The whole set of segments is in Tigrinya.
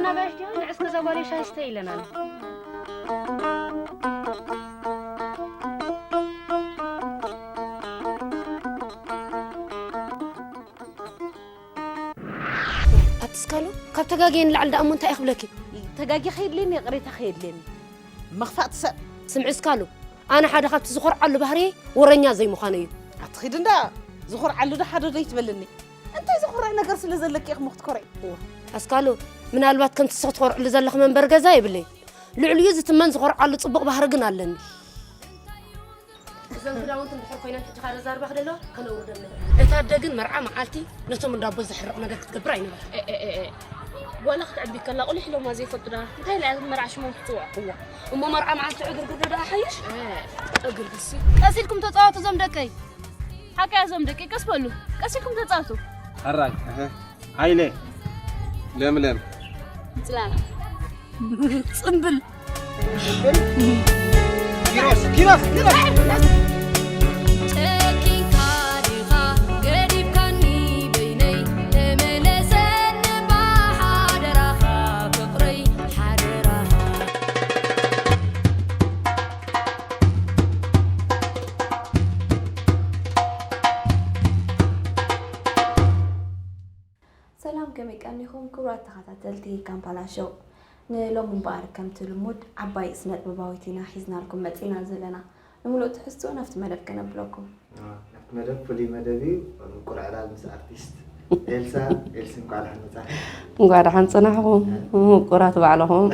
ኣባሽ ዲሆን ንዕስ ከዛ ጓል ሻይ ስተ ኢለናል። ኣትስካሉ ካብ ተጋግየ ንላዕሊ ደኣ እሞ እንታይ እየ ክብለኪ? ተጋጊ ከየድልየኒ፣ ይቕሬታ ከየድልየኒ። መኽፋእቲ ሰብ። ስምዒ እስካሉ፣ ኣነ ሓደ ካብቲ ዝኾርዓሉ ባህርየይ ወረኛ ዘይምዃነይ እዩ። ኣትኺድ እንዳ ዝኾርዓሉ ዶ ሓደ ዶ ይትበልኒ? እንታይ ዝኾርዕ ነገር ስለ ዘለኪ ኢኹም ክትኮርዒ? እዋ፣ ኣስካሉ፣ ምናልባት ከምቲ ንስኺ ትኾርዕሉ ዘለኺ መንበሪ ገዛ የብለይ። ልዕሊኡ ዝትመን ዝኾርዓሉ ጽቡቕ ባህሪ ግን ኣለኒ። እዘን ክዳውንቲ እንድሕር ኮይነን ሕጂ ካደ ዛርባ ክደለዋ ከነውርደን ንኽእል። እታ ኣደ ግን መርዓ መዓልቲ ነቶም እንዳቦ ዘሕርቕ ነገር ክትገብር ኣይነበረን። ኤ፣ ኤ፣ ኤ፣ ኤ። ጓላ ክትዕቢ ከላ ቁሊሕ ኢሎማ ዘይፈልጡ ደኣ እንታይ ኢላ እያ መርዓ ሽሞም ትጽውዖ? እዋ፣ እሞ መርዓ መዓልቲ ዕግርግር ዶ ደኣ ሓይሽ? ኤ፣ ዕግርግርሲ። ቀስ ኢልኩም ተጻወቱ እዞም ደቀይ። ሓቀይ እዞም ደቀይ ቀስ በሉ። ቀስ ኢልኩም ተጻወቱ። ሕራይ። እህ። ሃይለ። ለምለም። ጽላል። ጽምብል። ኪሮስ፣ ኪሮስ፣ ኪሮስ። ጨኪንካ ዲኻ ገዲፍካኒ በይነይ? ተመለሰኒ እባ ሓደራኻ ፍቕረይ፣ ሓደራኻ። ሰላም፣ ከመይ ቀኒኹም ክቡራት ተኸታተልቲ ካምፓላ ሾው? ንሎሚ እምበኣር ከምቲ ልሙድ ዓባይ ስነ ጥበባዊት ኢና ሒዝናልኩም መጺና ዘለና። ንምሉእ ትሕዝትኡ ናብቲ መደብ ከነብለኩም። ኣዎ፣ ናብቲ መደብ፣ ፍሉይ መደብ እዩ፣ ምቁር ዕላል ምስ ኣርቲስት ኤልሳ። ኤልሲ፣ እንኳዕ ደሓን መጻእኪ። እንኳዕ ደሓን ጸናሕኩም፣ ምቁራት ባዕልኹም።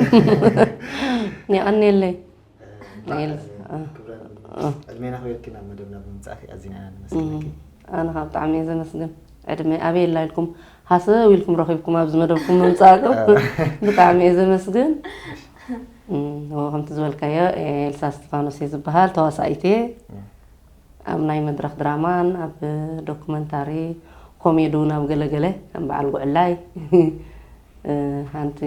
የቐንየለይ። እ፣ ኤልሲ፣ እ፣ እ። ክብረት፣ እ። ዕድሜና ክበኪ ናብ መደብና ብምምጻእኪ ኣዚና ኢና ነመስግነኪ። እም፣ ኣነ ኸኣ ብጣዕሚ እየ ዘመስግን። ዕድመ ኣበይ ኣላ ኢልኩም ሃሰው ኢልኩም ረኺብኩም ኣብዚ መደብኩም ምምጻእኩም። እ። ብጣዕሚ እየ ዘመስግን። እም፣ እዎ፣ ከምቲ ዝበልካዮ፣ ኤልሳ እስጢፋኖስ እየ ዝበሃል፣ ተዋሳኢት እየ። እም። ኣብ ናይ መድረኽ ድራማን ኣብ ዶኩመንታሪ ኮሜዲ እውን ኣብ ገለገለ ከም በዓል ጉዕላይ፣ እ፣ ሓንቲ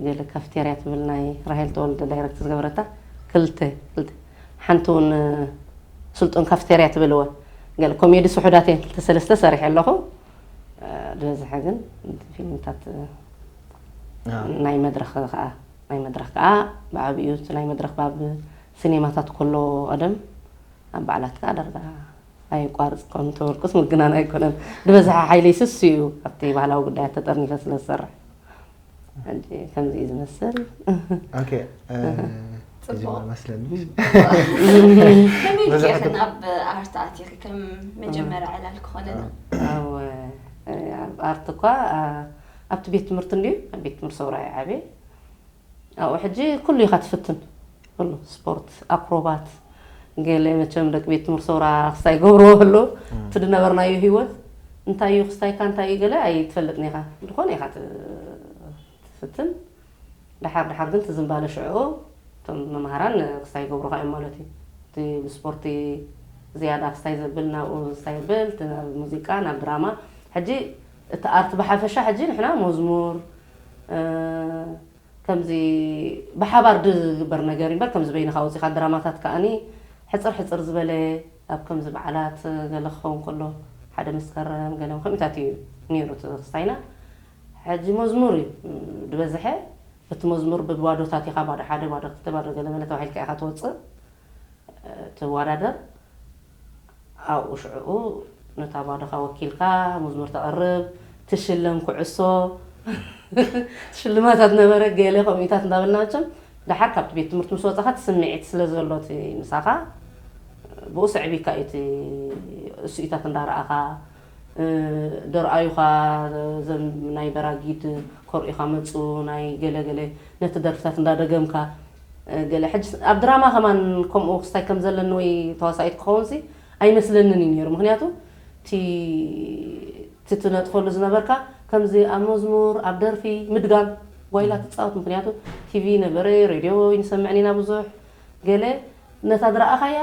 ገለ ካፍቴርያ ትብል ናይ ራሄል ተወልደ ዳይሬክት ዝገበረታ ክልተ፣ ክልተ፣ ሓንቲ እውን ስልጡን ካፍቴርያ ትብል እወ፣ ገለ ኮሜዲ ስሑዳት እየን ክልተ ሰለስተ ሰሪሐ ኣለኹ። እ፣ ዝበዝሐ ግን ፊልምታት፣ እ፣ ኣዎ። ናይ መድረኽ ከኣ፣ ናይ መድረኽ ከኣ ብዓቢኡ እቲ ናይ መድረኽ ኣብ ሲኔማታት ከሎ ቀደም ኣብ በዓላት ከኣ ዳርጋ ኣየቋርጽ፣ ከም ተወርቁስ ምግናን ኣይኮነን። ዝበዝሐ ሓይለይ ስሱ እዩ ኣብቲ ባህላዊ ጉዳያት ተጠርኒፈ ስለ ዝሰርሕ። ሕጂ ከምዚ እዩ ዝመስል። ኦኬ፣ እ፣ እህ። ጽቡቕ። ክጅምር መስለኒ። ከመይ ኢልኪ ብዙሕ ኢኺ ት- ናብ ኣርት ኣቲኺ? ከም መጀመርያ ዕላል ክኾነና። ኣወ፣ እ፣ ኣብ ኣርት እኳ፣ እ፣ ኣብቲ ቤት ትምህርቲ እንድዩ፣ ኣብ ቤት ትምህርቲ ሰውራ እየ ዓብየ። ኣብኡ ሕጂ ኩሉ ኢኻ ትፍትን። ኩሉ ስፖርት፣ ኣክሮባት፣ ገለ መቸም ደቂ ቤት ትምህርቲ ሰውራ ክስታይ ገብርዎ ከሎ፣ እም። እቲ ዝነበርናዮ ህይወት እንታይ እዩ ክስታይካ፣ እንታይ እዩ ገለ ኣይትፈልጥን ኢኻ። ዝኾነ ኢኻ ት-፣ ትፍትን። ደሓር ደሓር ግን እቲ ዝንባለ ሽዕኡ እቶም መምሃራን ክስታይ ይገብሩኻ እዮም ማለት እዩ። እቲ ብስፖርቲ ዝያዳ ክስታይ ዘብል ናብኡ ክስታይ የብል፣ እቲ ናብ ሙዚቃ፣ ናብ ድራማ። ሕጂ እቲ ኣርት ብሓፈሻ ሕጂ ንሕና መዝሙር፣ እ፣ ከምዚ ብሓባር ዝግበር ነገር እዩ እምበር፣ ከምዚ በይንኻ ወጺኻ ድራማታት ከኣኒ ሕጽር ሕጽር ዝበለ ኣብ ከምዚ በዓላት ገለ ክኸውን ከሎ፣ ሓደ መስከረም ገለ ከምኡታት እዩ ነይሩ እቲ ክስታይና። ሕጂ መዝሙር እዩ ዝበዝሐ። እቲ መዝሙር ብባዶታት ኢኻ፣ ባዶ ሓደ፣ ባዶ ክልተ፣ ባዶ ገለ መለ ተባሂልካ ኢኻ ትወጽእ፣ ትወዳደር። ኣብኡ ሽዕኡ ነታ ባዶኻ ወኪልካ መዝሙር ተቕርብ፣ ትሽለም ኩዕሶ፣ ሽልማታት ነበረ፣ ገለ ከምኡታት እንዳበልና መቸም፣ ደሓር ካብቲ ቤት ትምህርቲ ምስ ወጻኻ እቲ ስምዒት ስለ ዘሎ እቲ ምሳኻ፣ ብኡ ስዕቢካ እዩ እቲ እሱኢታት እንዳረኣኻ፣ እ፣ ደርኣዩኻ፣ ዘም-፣ ናይ በራጊድ ከርእዩኻ መጹ፣ ናይ ገለ ገለ ነቲ ደርፍታት እንዳደገምካ፣ እ፣ ገለ። ሕጂ ኣብ ድራማ ከማን ከምኡ ክስታይ ከም ዘለኒ ወይ ተዋሳኢት ክኸውንሲ ኣይመስለንን እዩ ነይሩ። ምኽንያቱ እቲ፣ እቲ ትነጥፈሉ ዝነበርካ ከምዚ ኣብ መዝሙር፣ ኣብ ደርፊ ምድጋም፣ ጓይላ ትጻወት። ምኽንያቱ ቲቪ ነበረ፣ ሬድዮ ይንሰምዕን ኢና ብዙሕ። ገለ ነታ ዝረኣኻያ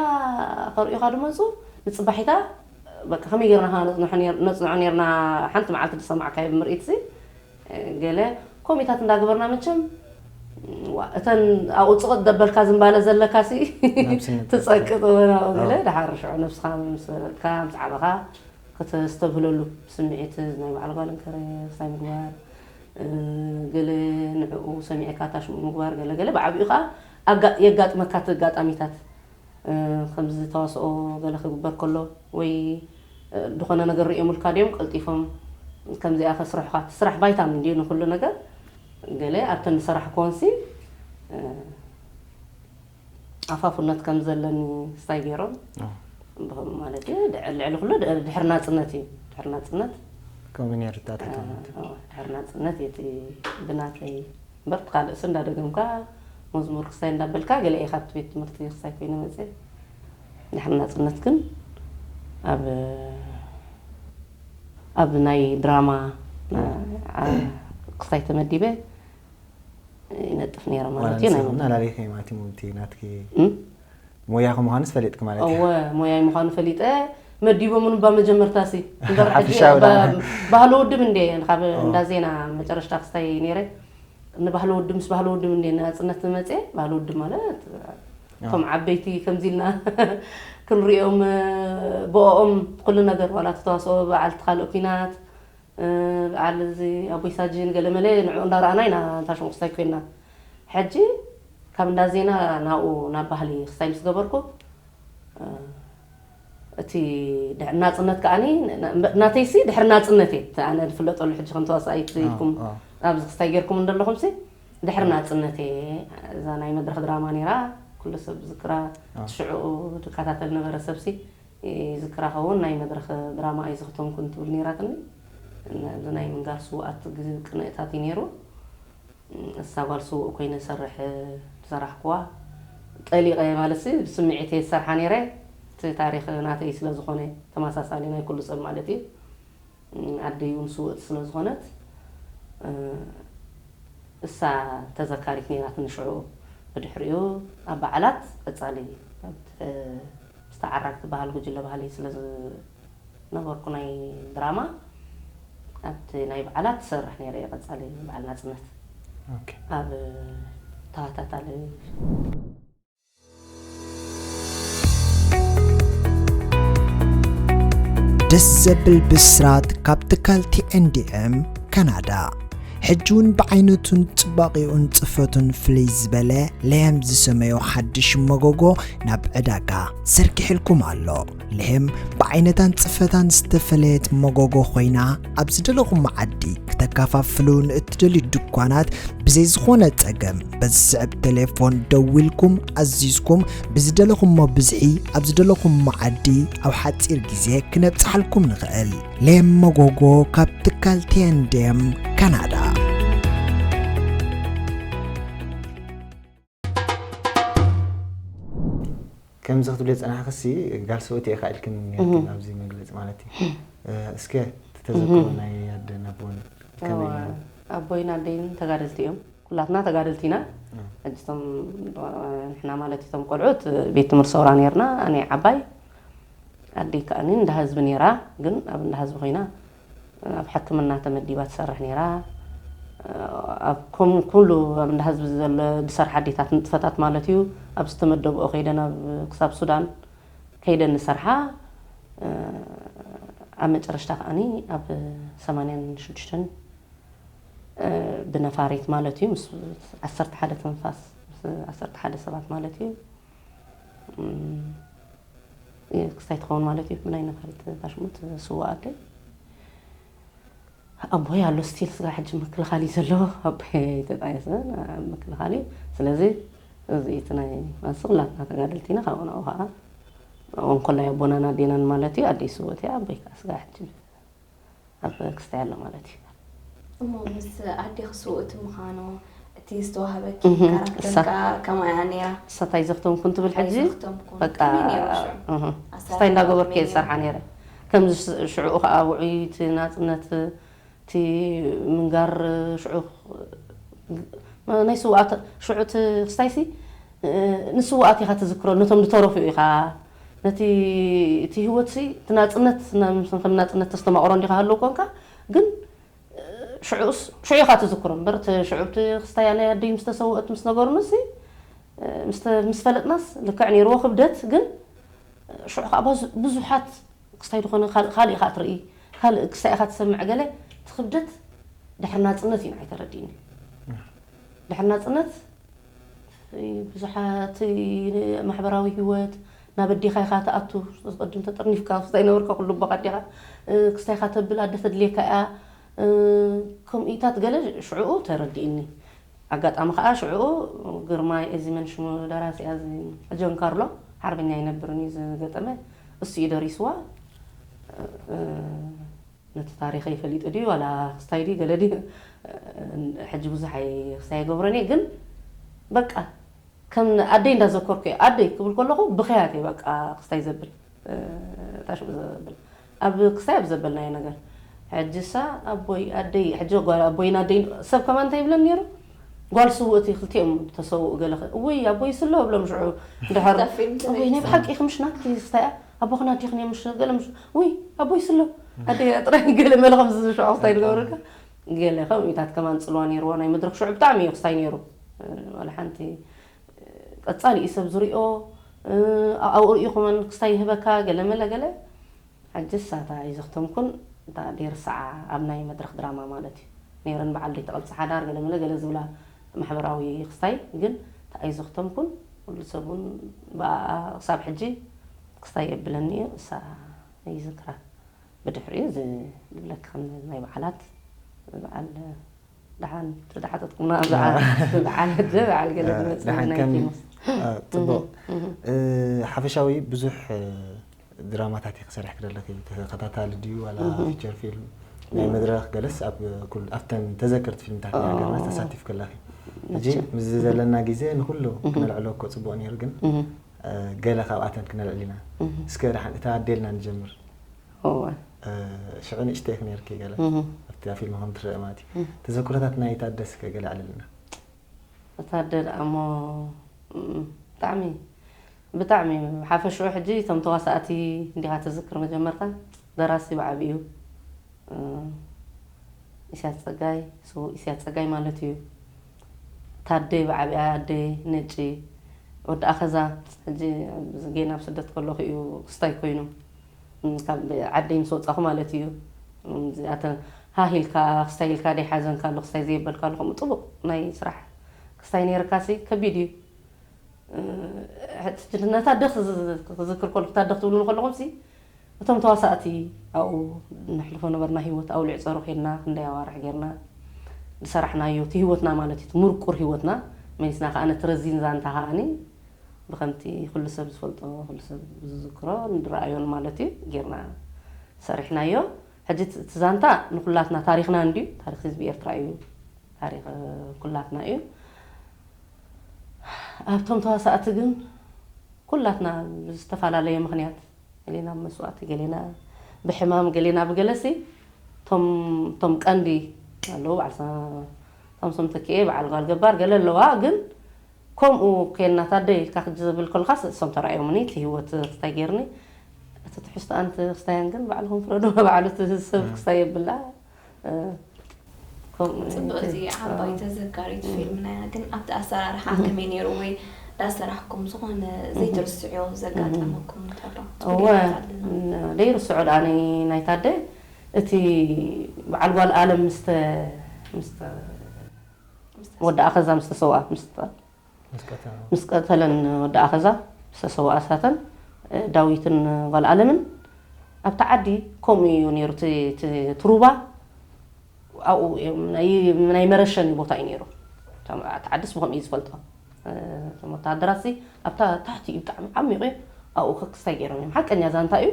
ከርእዩኻ ድመጹ፣ ንጽባሒታ በቃ ከመይ ጌርና ኸኣ ነጽንሖ ኔር-፣ ነጽንዖ ኔርና። ሓንቲ መዓልቲ ዝሰማዕካዮ ብምርኢትሲ፣ ገለ ኮሚታት እንዳገበርና መቸም፣ ዋ፣ እተን ኣብኡ ጽቕጥ ደበልካ ዝምባለ ዘለካሲ ናብ ስነ ትጸቅጥ ወላ ገለ ኣዎ። ደሓር ሽዑ ነብስኻ ምስ ፈለጥካ፣ ምስ ዓበኻ ከተስተብህለሉ ስምዒት ናይ በዓል ጓል እንከረ ክስታይ ምግባር፣ እ፣ ገለ ንዕኡ ሰሚዕካ ታሽሙ ምግባር፣ ገለ ገለ ብዓቢኡ ከኣ ኣጋ-፣ የጋጥመካ እቲ ኣጋጣሚታት። እ፣ ከምዚ ተዋስኦ ገለ ክግበር ከሎ ወይ፣ እ፣ ዝኾነ ነገር ርእዮምልካ ድዮም ቀልጢፎም ከምዚኣ ከስርሑኻ? እቲ ስራሕ ቫይታሚን ድዩ ንኹሉ ነገር? ገለ ኣብተን ዝሰራሕክወንሲ፣ እ፣ ኣፋፉነት ከም ዘለኒ ስታይ ገይሮም። ኣዎ። ብኸም ማለት እዩ፣ ድሕሪ፣ ልዕሊ ኩሉ ድ-፣ ድሕሪ ናጽነት እዩ። ድሕሪ ናጽነት፣ ከምኡ ነይሩ፣ እታ ትሕትነት። ኣዎ፣ ድሕሪ ናጽነት እቲ ብናተይ እምበር፣ እቲ ካልእሲ እንዳደገምካ መዝሙር ክስታይ እንዳበልካ ገለ ኢኻ ኣብቲ ቤት ትምህርቲ ክስታይ ኮይነ መጽእ። ድሕሪ ናጽነት ግን ኣብ፣ ኣብ ናይ ድራማ፣ ና-፣ ኣ-፣ ክስታይ ተመዲበ ይነጥፍ ነይረ ማለት እዩ። ናይ ንስኹም መድረኽ። ናላለይከ ማለት እዩ፣ ምእንቲ ናትኪ እም? ሞያኺ ምዃኑስ ፈሊጥኪ ማለት እዩ? እወ፣ ሞያይ ምዃኑ ፈሊጠ፣ መዲቦምኒ እባ መጀመርታ ሲ። እምበር ሕጂ ሓፊሻ ወላ ባ-፣ ባህሊ ውድብ እንዴ፣ ካብ ኦ። እንዳ ዜና መጨረሽታ ክስታይ ነይረ። ንባህሊ ውድብ፣ ምስ ባህሊ ውድብ እንዴ ናጽነት መጽኤ፣ ባህሊ ውድብ ማለት ኦ። እቶም ዓበይቲ ከምዚ ኢልና ክንሪኦም፣ ብኦም ኩሉ ነገር፣ ዋላ እቲ ተዋስኦ፣ በዓል እቲ ካልእ ኲናት፣ እ፣ በዓል እዚ ኣቦይ ሳጅን ገለመለ ንዕኡ እንዳረኣና ኢና እታ ሽንኩርታይ ኮይና። ሕጂ ካብ እንዳ ዜና ናብኡ ናብ ባህሊ ክስታይ ምስ ገበርኩ፣ እ፣ እቲ ድሕሪ ናጽነት ከኣኒ፣ ና-፣ ናተይሲ ድሕሪ ናጽነት እየ፣ እቲ ኣነ ዝፍለጠሉ ሕጂ ከም ተዋሳኢት ኣዎ፣ ኢልኩም ኣዎ። ኣብዚ ክስታይ ጌርኩም እንደለኹምሲ፣ ድሕሪ ኣዎ። ናጽነት እየ። እዛ ናይ መድረኽ ድራማ ነይራ፣ ኩሉ ሰብ ዝክራ፣ ኣዎ። ሽዑኡ ዝከታተል ነበረ ሰብሲ፣ ይዝክራ ኸውን፣ ናይ መድረኽ ድራማ ኣይዘኽተምኩን ትብል ነይራትኒ። ን-፣ እዚ ናይ ምንጋር ስውኣት ግዜ ቅንእታት እዩ ነይሩ። እሳ ጓል ስዉእ ኮይነ ሰርሕ ዝሰራሕክዋ፣ ጠሊቐ ማለትሲ ብስምዒት እየ ዝሰርሓ ነይረ። እቲ ታሪኽ ናተይ ስለ ዝኾነ፣ ተመሳሳሊ ናይ ኩሉ ሰብ ማለት እዩ። ኣደይ እውን ስውእቲ ስለ ዝኾነት፣ እሳ ተዘካሪት ነይራትኒ ሽዑ። ብድሕሪኡ ኣብ በዓላት ቀጻሊ ኣብ፣ ምስ ተዓራግቲ ባህሊ፣ ጉጅለ ባህሊ ስለ ዝነበርኩ ናይ ድራማ፣ ኣብቲ ናይ በዓላት ትሰርሕ ነይረ እየ ቀጻሊ በዓል ናጽነት። ኦኬ። ኣብ ተኸታታሊ ደስ ዘብል ብስራት ካብ ትካል ቲ ኤን ዲ ኤም ካናዳ። ሕጂ እውን ብዓይነቱን ጽባቐኡን ጽፈቱን ፍልይ ዝበለ ለየም ዝሰመዮ ሓድሽ መጎጎ ናብ ዕዳጋ ዘርጊሕልኩም ኣሎ። ለየም ብዓይነታን ጽፈታን ዝተፈለየት መጎጎ ኮይና፣ ኣብ ዝደለኹም መዓዲ ክተከፋፍሉ ንእትደልዩ ድኳናት ብዘይ ዝኾነ ጸገም በዚ ዝስዕብ ቴሌፎን ደዊልኩም ኣዚዝኩም ብዝደለኹሞ ብዝሒ ኣብ ዝደለኹም መዓዲ ኣብ ሓጺር ግዜ ክነብጽሓልኩም ንኽእል። ለየም መጎጎ ካብ ትካል ቲ ኤን ዲ ኤም ካናዳ። ከምዚ ክትብልዮ ዝጸናሕክሲ፣ ጋል ሰብኡት ኢኻ ኢልክኒ ነይርክን እህ። ኣብዚ መግለጺ ማለት እዩ። እ፣ እስከ ተዘክሮ እህ። ናይ ኣደን ኣቦን ከመይ እዋ፣ እዮም? ኣቦይን ኣደይን ተጋደልቲ እዮም። ኩላትና ተጋደልቲ ኢና። እህ። ሕጂ እቶም፣ እ፣ ንሕና ማለት እቶም ቆልዑት ቤት ትምህርቲ ሰውራ ነይርና። ኣነ ዓባይ፣ ኣደይ ከኣኒ እንዳ ህዝቢ ነይራ፣ ግን ኣብ እንዳ ህዝቢ ኮይና ኣብ ሕክምና ተመዲባ ትሰርሕ ነይራ። ኣብ ከም ኩሉ ኣብ እንዳ ህዝቢ ዘሎ ዝሰርሓ ኣዴታት ንጥፈታት ማለት እዩ። ኣብ ዝተመደብኦ ከይደን ኣብ ክሳብ ሱዳን ከይደን ንሰርሓ። ኣብ መጨረሽታ ከኣኒ ኣብ ሰማንያን ሽዱሽተን ብነፋሪት ማለት እዩ፣ ምስ ዓሰርተ ሓደ ትንፋስ፣ ምስ ዓሰርተ ሓደ ሰባት ማለት እዩ። እም፣ ክስታይ ትኸውን ማለት እዩ። ብናይ ነፋሪት ታሽሙት ስዋእ ኣደይ። ኣቦይ ኣሎ ስቲል ስጋ ሕጂ ምክልኻል እዩ ዘሎ። ኣቦይ ተጣየሰ ኣብ ምክልኻል እዩ። ስለዚ እዚ እቲ ናይ ማንስ ኩላትና ተጋደልቲ ኢና። ካብኡ ናብኡ ከዓ እንኮላይ ኣቦናን ኣዴናን ማለት እዩ። ኣደይ ስውእት እያ፣ ኣቦይ ከዓ ስጋ ሕጂ ኣብ ክስታይ ኣሎ ማለት እዩ። እሞ ምስ ኣዴኺ ስውእቲ ምዃኑ እቲ ዝተዋህበኪ እህ፣ ካራክተር እሳ ከኣ ከምኣ እያ ነይራ። እሳ እንታይ ዘኽተምኩን ትብል ሕጂ? ኣይዘኽተምኩን። በቃ፣ ከመይ ነይሩ ሽዑ? እህ፣ ኣሰራርሓ ስታይ እንዳገበርኩ እየ ከመይ ነይሩ? ዝሰርሓ ነይረ። ከምዚ ስ-፣ ሽዑኡ ከኣ ውዑይ እቲ ናጽነት፣ እቲ ምንጋር ሽዑ፣ ናይ ስውኣት ሽዑ እቲ ክስታይሲ፣ እ፣ ንስውኣት ኢኻ ትዝክሮ፣ ነቶም ዝተረፉ ኢኻ። ነቲ፣ እቲ ህይወትሲ፣ እቲ ናጽነት፣ ና-፣ ከም ናጽነት ተስተማቕሮ እንዲኻ ህልው ኮንካ፣ ግን ሽዑስ፣ ሽዑ ኢኻ ትዝክሮ እምበር፣ እቲ ሽዑ እቲ ክስታይ ኣነ ኣደይ ምስ ተሰውአት ምስ ነገሩንሲ፣ ምስ ተ-፣ ምስ ፈለጥናስ ልክዕ ነይርዎ ክብደት፣ ግን ሽዑ ከዓ ብዙ-፣ ብዙሓት ክስታይ ዝኾነ ካል-፣ ካልእ ኢኻ ትርኢ፣ ካልእ ክስታይ ኢኻ ትሰምዕ፣ ገለ እቲ ክብደት ድሕሪ ናጽነት እዩ ንዓይ ተረዲእኒ። ድሕሪ ናጽነት ብዙሓት ማሕበራዊ ህይወት ናብ ኣዴኻ ኢኻ ትኣቱ፣ ቅድም ተጠርኒፍካ ክስታይ ነበርካ ኩሉ ኣቦኻ ኣዴኻ ክስታይካ ተብል ኣደ ተድልየካ እያ። ከምኡታት ገለ ሽዕኡ ተረዲእኒ። ኣጋጣሚ ከዓ ሽዕኡ ግርማይ እዚ መን ሽሙ ደራሲ እዚ ጆን ካርሎ ሓርበኛ ኣይነብርን እዩ ዝገጠመ እሱ እዩ ደሪስዋ። ነቲ ታሪኸይ ፈሊጡ ድዩ ዋላ ክስታይ ድዩ ገለ ድዩ ሕጂ ብዙሕ ኣይ ክስታይ ኣይገብሮን እየ ግን በቃ ከም ኣደይ እንዳዘከርኩ እየ ኣደይ ክብል ከለኹ ብኸያት እየ በቃ ክስታይ ዘብል ታሽቁ ዘብል ኣብ ክስታይ ኣብ ዘበልናዮ ነገር ሕጂ ሳ ኣቦይ ኣደይ ሕጂ ጓል ኣቦይን ኣደይን ሰብ ከማን እንታይ ይብለን ነይሩ ጓል ስውእቲ ክልቲኦም ተሰውኡ ገለ እውይ ኣቦይ ስለ ብሎም ሽዑ ድሕር ናይ ብሓቂ ክምሽ ናትኪ ክስታይ ኣቦኽን ኣዴኽን እዮም ምሽ ገለ ምሽ ውይ ኣቦይ ስሎ ኣደይ ጥራይ ገለ መለ ከም ዝሽዑ ክስታይ ዝገብረካ ገለ ከምኡታት ከማን ፅልዋ ነይርዎ ናይ መድረክ ሽዑ ብጣዕሚ እዩ ክስታይ ነይሩ ዋላ ሓንቲ ቀፃሊ እዩ ሰብ ዝሪኦ ኣብኡ ሪኡ ከማን ክስታይ ይህበካ ገለ መለ ገለ ሕጂ ሳታ ይዘኽተምኩን እታ ደይርስዓ ኣብ ናይ መድረክ ድራማ ማለት እዩ ነይረን በዓል ደይተቐብፀ ሓዳር ገለ መለ ገለ ዝብላ ማሕበራዊ ክስታይ ግን ኣይዘኽተምኩን ኩሉ ሰብ እውን ብኣኣ ክሳብ ሕጂ ክስታይ የብለኒ እዩ እሳ ይዝክራ ብድሕሪኡ ዝብለካ ከም ናይ በዓላት በዓል ደሓን ተዳሓተትኩምና ኣብ በዓል በዓል ሕጂ በዓል ገለ ዝመፅእ ናይ ኪኖስ ፅቡቅ ሓፈሻዊ ብዙሕ ድራማታት ኢኺ ክሰርሕ ክደለኺ ተኸታታሊ ድዩ ዋላ ፊቸር ፊልም ናይ መድረኽ ገለስ ኣብተን ተዘከርቲ ፊልምታት ናይ ሃገርና ተሳቲፍ ከለኺ ሕጂ ምስ ዘለና ግዜ ንኩሉ ክነልዕሎ እኮ ፅቡቅ ነይሩ ግን ገለ ካብኣተን ክነልዕል ኢና እስከ ደሓን እታ ኣዴልና ንጀምር ሽዑ ንእሽተይ ኢኺ ነይርኪ ገለ ኣብቲ ፊልም ከም ትረአ ማለት እዩ ተዘክሮታት ናይ ታደስ ከ ገለ ዕልልና እታ ኣደ ደኣ እሞ ብጣዕሚ ብጣዕሚ ሓፈሽኡ ሕጂ እቶም ተዋሳእቲ እንዲኻ ተዝክር መጀመርታ ደራሲ ብዓብዩ ኢሳያስ ፀጋይ ስዉእ ኢሳያስ ፀጋይ ማለት እዩ ታደይ ብዓብያ ኣደይ ነጪ ወዲ ኣኸዛ ሕጂ ጌና ኣብ ስደት ከለኹ እዩ ክስታይ ኮይኑ ካብ ዓደይ ምስ ወፃኹ ማለት እዩ እዚኣተ ሃህ ኢልካ ክስታይ ኢልካ ደይ ሓዘንካ ኣሎ ክስታይ ዘየበልካ ኣሎ ከምኡ ጥቡቅ ናይ ስራሕ ክስታይ ነይርካ ሲ ከቢድ እዩ ነታ ደኽ ክዝክር ከልኩ እታ ደኽ ትብሉ ከለኹም ሲ እቶም ተዋሳእቲ ኣብኡ ነሕልፎ ነበርና ህይወት ኣብኡ ልዕፀሩ ከድና ክንደይ ኣዋርሕ ጌርና ዝሰራሕናዮ እቲ ህይወትና ማለት እዩ ምርቁር ህይወትና መሊስና ከዓ ነቲ ረዚን ዛንታ ከዓኒ ብከምቲ ኩሉ ሰብ ዝፈልጦ ኩሉ ሰብ ዝዝክሮ ንድረኣዮን ማለት እዩ ጌርና ሰሪሕናዮ ሕጂ እቲ ዛንታ ንኩላትና ታሪክና እንድዩ ታሪክ ህዝቢ ኤርትራ እዩ ታሪክ ኩላትና እዩ ኣብቶም ተዋሳእቲ ግን ኩላትና ብዝተፈላለየ ምክንያት ገሌና ብመስዋእቲ ገሌና ብሕማም ገሌና ብገለሲ እቶም ቀንዲ ኣለዉ በዓል ሳምሶም ተኪኤ በዓል ጓል ገባር ገለ ኣለዋ ግን ከምኡ ከየናታደ ኢልካ ክጅ ዘብል ከልካስ እሶም ተራእዮምኒ እቲ ህይወት ክስታይ ገይርኒ እቲ ትሕዝቶ ኣንቲ ክስታያን ግን ባዕልኹም ፍረዶ ባዕሉ እቲ ሰብ ክስታይ የብላ ጽቡቅ እዚ ዓባይ ተዘካሪት ፊልም ናይ ግን ኣብቲ ኣሰራርሓ ከመይ ነይሩ ወይ ዳሰራሕኩም ዝኾነ ዘይትርስዕዮ ዘጋጠመኩም ተሎ እወ ዘይርስዖ ደኣ ናይ ታደ እቲ በዓል ጓል ኣለም ምስተ ምስተ ወዲ ኣኸዛ ምስ ተሰውኣ ምስ ምስ ቀተለን ወዲ ኣኸዛ ዝተሰውኣ ሳተን ዳዊትን ጓል ኣለምን ኣብቲ ዓዲ ከምኡ እዩ ነይሩ ትሩባ ኣብኡ ናይ መረሸኒ ቦታ እዩ ነይሩ እቲ ዓድስ ብከምኡ እዩ ዝፈልጦ እቶም ወተሃደራት ኣብታ ታሕቲ እዩ ብጣዕሚ ዓሚቑ ኣብኡ ክክስታይ ገይሮም እዮም ሓቀኛ ዛንታ እዩ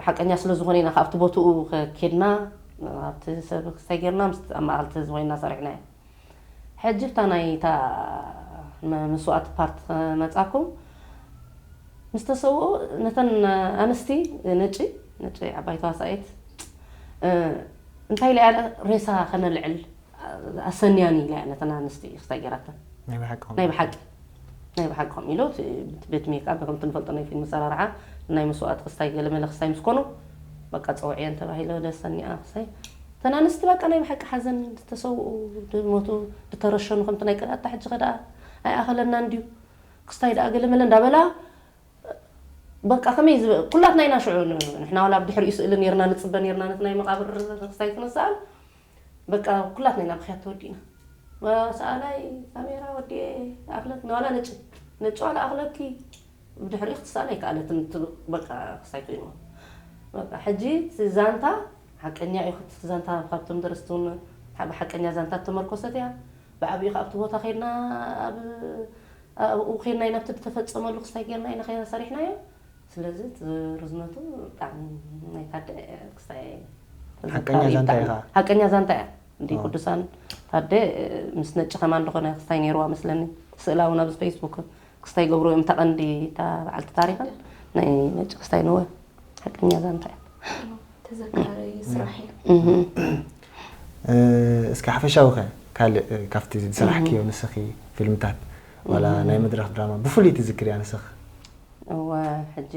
ሓቀኛ ስለ ዝኾነ ኢና ካብቲ ቦትኡ ከኬድና ኣብቲ ሰብ ክስታይ ገይርና ምስ ኣብ ማእኸልቲ ዝኾይና ሰሪሕና እዮም ሕጂ እታ ናይ እታ መስዋእቲ ፓርት መጻኩም ምስ ተሰውኡ ነተን ኣንስቲ ነጪ ነጪ ዓባይ ተዋሳኢት እንታይ ኢላ እያ ሬሳ ከነልዕል ኣሰንያኒ ኢላ እያ ነተን ኣንስቲ ክስታይ ገይራተን ናይ ብሓቂ ናይ ብሓቂ ከም ኢሉ ቤት ሜካ ከምቲ ንፈልጦ ናይ ፊልም ሰራርሓ ናይ መስዋእቲ ክስታይ ገለ መለ ክስታይ ምስ ኮኑ በቃ ፀውዕየን ተባሂለ ወደ ሰኒኣ ክስታይ እተን ኣንስቲ በቃ ናይ ብሓቂ ሓዘን ዝተሰውኡ ዝሞቱ ዝተረሸኑ ከምቲ ናይ ቀዳታ ሕጂ ከደኣ ኣይኣኸለና እንድዩ ክስታይ ደኣ ገለ መለ እንዳበላ በቃ ከመይ ዝብ ኩላትና ኢና ሽዑ ንሕና ዋላ ብድሕሪኡ ስእሊ ነርና ንፅበ ነርና ነቲ ናይ መቃብር ክስታይ ክንሰኣል በቃ ኩላትና ኢና ብኽያት ተወዲእና። ሰኣላይ ካሜራ ወዲኤ ኣኽለክ ንዋላ ነጭ ነጭ ዋላ ኣኽለኪ ብድሕሪኡ ክትሰኣል ኣይከኣለትን። በቃ ክሳይ ኮይንዎ በቃ ሕጂ እቲ ዛንታ ሓቀኛ እዩ። እቲ ዛንታ ካብቶም ደረስቲ እውን ሓቀኛ ዛንታ ተመርኮሰት እያ። ብዓብኡ ካብቲ ቦታ ከይድና ኣብ ኣብኡ ከይድና ኢና ኣብቲ ዝተፈጸመሉ ክስታይ ጌርና ኢና ከይና ሰሪሕናዮ። ስለዚ እቲ ርዝነቱ ብጣዕሚ ናይ ታደ ክስታይ ሓቀኛ ዛንታ እዩ። ሓቀኛ ዛንታ እያ። እንዲ ቅዱሳን ታደ ምስ ነጭ ከማን ዝኾነ ክስታይ ነይርዋ መስለኒ። ስእላ እውን ኣብዚ ፌስቡክ ክስታይ ገብሩ እዮም ተቐንዲ እታ በዓልቲ ታሪኽን ናይ ነጭ ክስታይ ንወ ሓቀኛ ዛንታ እያ። ተዘካሪ ስራሕ እዩ። እስኪ ሓፈሻዊ ከ ካልእ ካብቲ ዝሰራሕክዮ ንስኺ ፊልምታት ዋላ ናይ መድረኽ ድራማ ብፍሉይ ትዝክርያ ንስኺ? እወ ሕጂ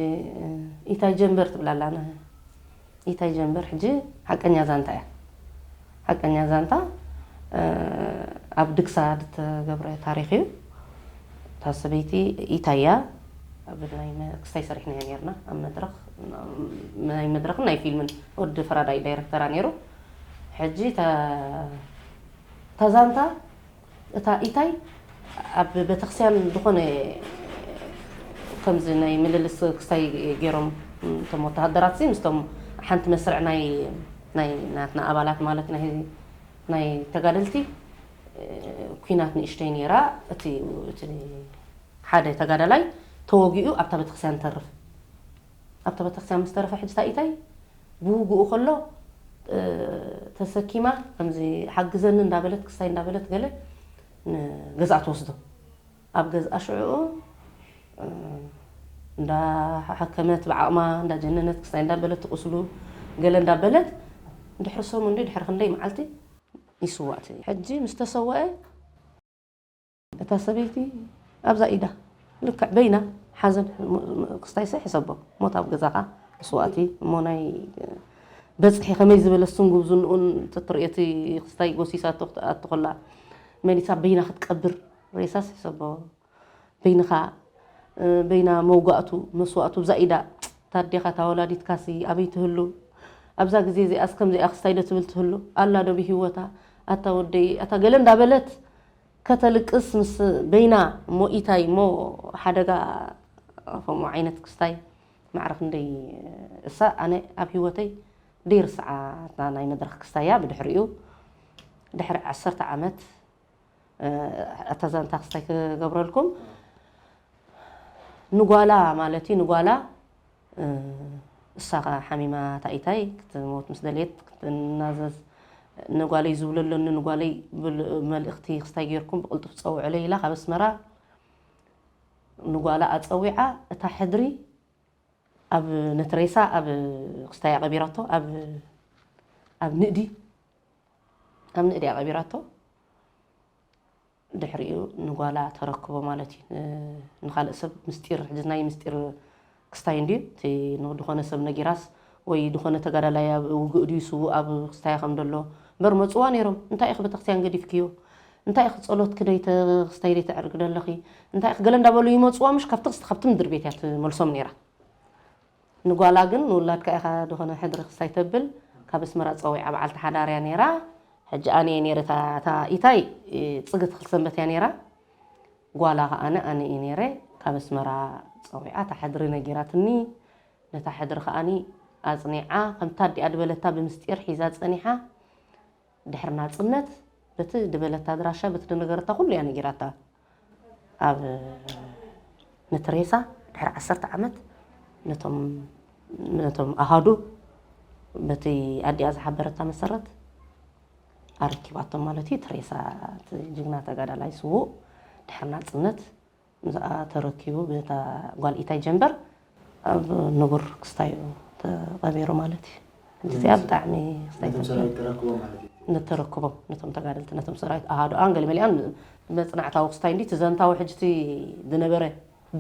ኢታይ ጀንበር ትብላላ ኢታይ ጀንበር ሕጂ ሓቀኛ ዛንታ እያ። ሓቀኛ ዛንታ ኣብ ድግሳ ዝተገብረ ታሪኽ እዩ። እታ ሰበይቲ ኢታይ እያ። ኣብ ናይ ክስታይ ሰሪሕናዮ ነርና ኣብ መድረኽ ናይ መድረኽን ናይ ፊልምን ወዲ ፈራዳይ ዳይረክተራ ነይሩ። ሕጂ እታ ዛንታ እታ ኢታይ ኣብ ቤተክርስትያን ዝኾነ ከምዚ ናይ ምልልስ ክስታይ ገይሮም እቶም ወተሃደራት ምስቶም ሓንቲ መስርዕ ናይ ናይ ናትና ኣባላት ማለት ናይ ናይ ተጋደልቲ ኩናት ንእሽተይ ነይራ። እቲ እቲ ሓደ ተጋዳላይ ተወጊኡ ኣብታ ቤተክርስትያን ተርፍ ኣብታ ቤተክርስትያን ምስ ተረፈ ሕጂ እታ ኢታይ ብውግኡ ከሎ ተሰኪማ ከምዚ ሓግዘኒ እንዳበለት ክስታይ እንዳበለት ገለ ንገዛእ ትወስዶ። ኣብ ገዝኣ ሽዕኡ እንዳሓከመት ብዓቕማ እንዳጀነነት ክስታይ እንዳበለት ትቁስሉ ገለ እንዳበለት ድሕሪ ሰሙን ድሕሪ ክንደይ መዓልቲ ይስዋእ እቲ ሕጂ ምስ ተሰወአ እታ ሰበይቲ ኣብዛ ኢዳ ልክዕ በይና ሓዘን ክስታይሰ ሕሰቦ ሞት ኣብ ገዛኻ መስዋእቲ እሞ ናይ በፅሒ ከመይ ዝበለ ስንጉብ ዝንኡን ተትርእዮ እቲ ክስታይ ጎሲሳቶ ክትኣቱ ከላ መሊሳ በይና ክትቀብር ሬሳስ ሕሰቦ በይንኻ በይና መውጋእቱ መስዋእቱ ብዛ ኢዳ ታዴኻ ታወላዲትካሲ ኣበይ ትህሉ ኣብዛ ግዜ እዚኣስ ከምዚኣ ክስታይ ዶ ትብል ትህሉ ኣላ ዶ ብሂወታ ኣታ ወደይ ኣታ ገለ እንዳበለት ከተልቅስ ምስ በይና እሞ ኢታይ እሞ ሓደጋ ከምኡ ዓይነት ክስታይ ማዕረ ክንደይ እሳ ኣነ ኣብ ሂወተይ ደይርስዓ እታ ናይ መድረኽ ክስታያ ብድሕሪኡ ድሕሪ ዓሰርተ ዓመት ኣታ ዛንታ ክስታይ ክገብረልኩም ንጓላ ማለት እዩ ንጓላ እሳ ሓሚማ ታኢታይ ክትሞት ምስ ደልየት ክትናዘዝ ንጓለይ ዝብለለኒ ንጓለይ መልእኽቲ ክስታይ ጌርኩም ብቕልጡፍ ፀውዕለይ ኢላ ካብ ኣስመራ ንጓላ ኣፀዊዓ እታ ሕድሪ ኣብ ነቲ ሬሳ ኣብ ክስታይ ኣቐቢራቶ ኣብ ኣብ ንእዲ ኣብ ንእዲ ኣቐቢራቶ ድሕሪኡ ንጓላ ተረክቦ ማለት እዩ ንኻልእ ሰብ ምስጢር ሕጂ ናይ ምስጢር ክስታይ እንድዩ እቲ ዝኾነ ሰብ ነጊራስ ወይ ዝኾነ ተጋዳላይ ኣብ ውግእ ድዩ ስዉእ ኣብ ክስታያ ከም ደሎ እምበር መፅዋ ነይሮም እንታይ ኢኺ ቤተክርስትያን ገዲፍክዮ እንታይ ኢኺ ፀሎት ክደይ ክስታይ ደይ ተዕርግ ደለኺ እንታይ ኢኺ ገለ እንዳበሉ ይመፅዋ ምሽ ካብቲ ክስቲ ካብቲ ምድር ቤት እያ ትመልሶም ነይራ ንጓላ ግን ንውላድካ ኢኻ ዝኾነ ሕድሪ ክስታይ ተብል ካብ ኣስመራ ፀዊዓ በዓልቲ ሓዳር እያ ነይራ ሕጂ ኣነ እየ ነይረ እታ ኢታይ ፅግቲ ክልተ ሰንበት እያ ነይራ ጓላ ከዓነ ኣነ እየ ነይረ ካብ ኣስመራ ፀዊዓ እታ ሕድሪ ነጊራትኒ ነታ ሕድሪ ከዓኒ ኣፅኒዓ ከምታ ኣዲኣ ድበለታ ብምስጢር ሒዛ ፀኒሓ ድሕሪ ናፅነት በቲ ድበለታ ኣድራሻ በቲ ድነገረታ ኩሉ እያ ነጊራታ ኣብ ነቲ ሬሳ ድሕሪ ዓሰርተ ዓመት ነቶም ነቶም ኣሃዱ በቲ ኣዲኣ ዝሓበረታ መሰረት ኣረኪባቶም ማለት እዩ እቲ ሬሳ እቲ ጅግና ተጋዳላይ ስዉእ ድሕሪ ናፅነት ምስኣ ተረኪቡ በታ ጓል ኢታይ ጀንበር ኣብ ንቡር ክስታዩ ተቐቢሩ ማለት እዩ። እዚኣ ብጣዕሚ ክስታይ ነተረክቦም ነቶም ተጋደልቲ ነቶም ሰራዊት ኣሃዱኣን ገለመሊኣን መፅናዕታዊ ክስታይ እንዲ እቲ ዘንታዊ ሕጂ እቲ ዝነበረ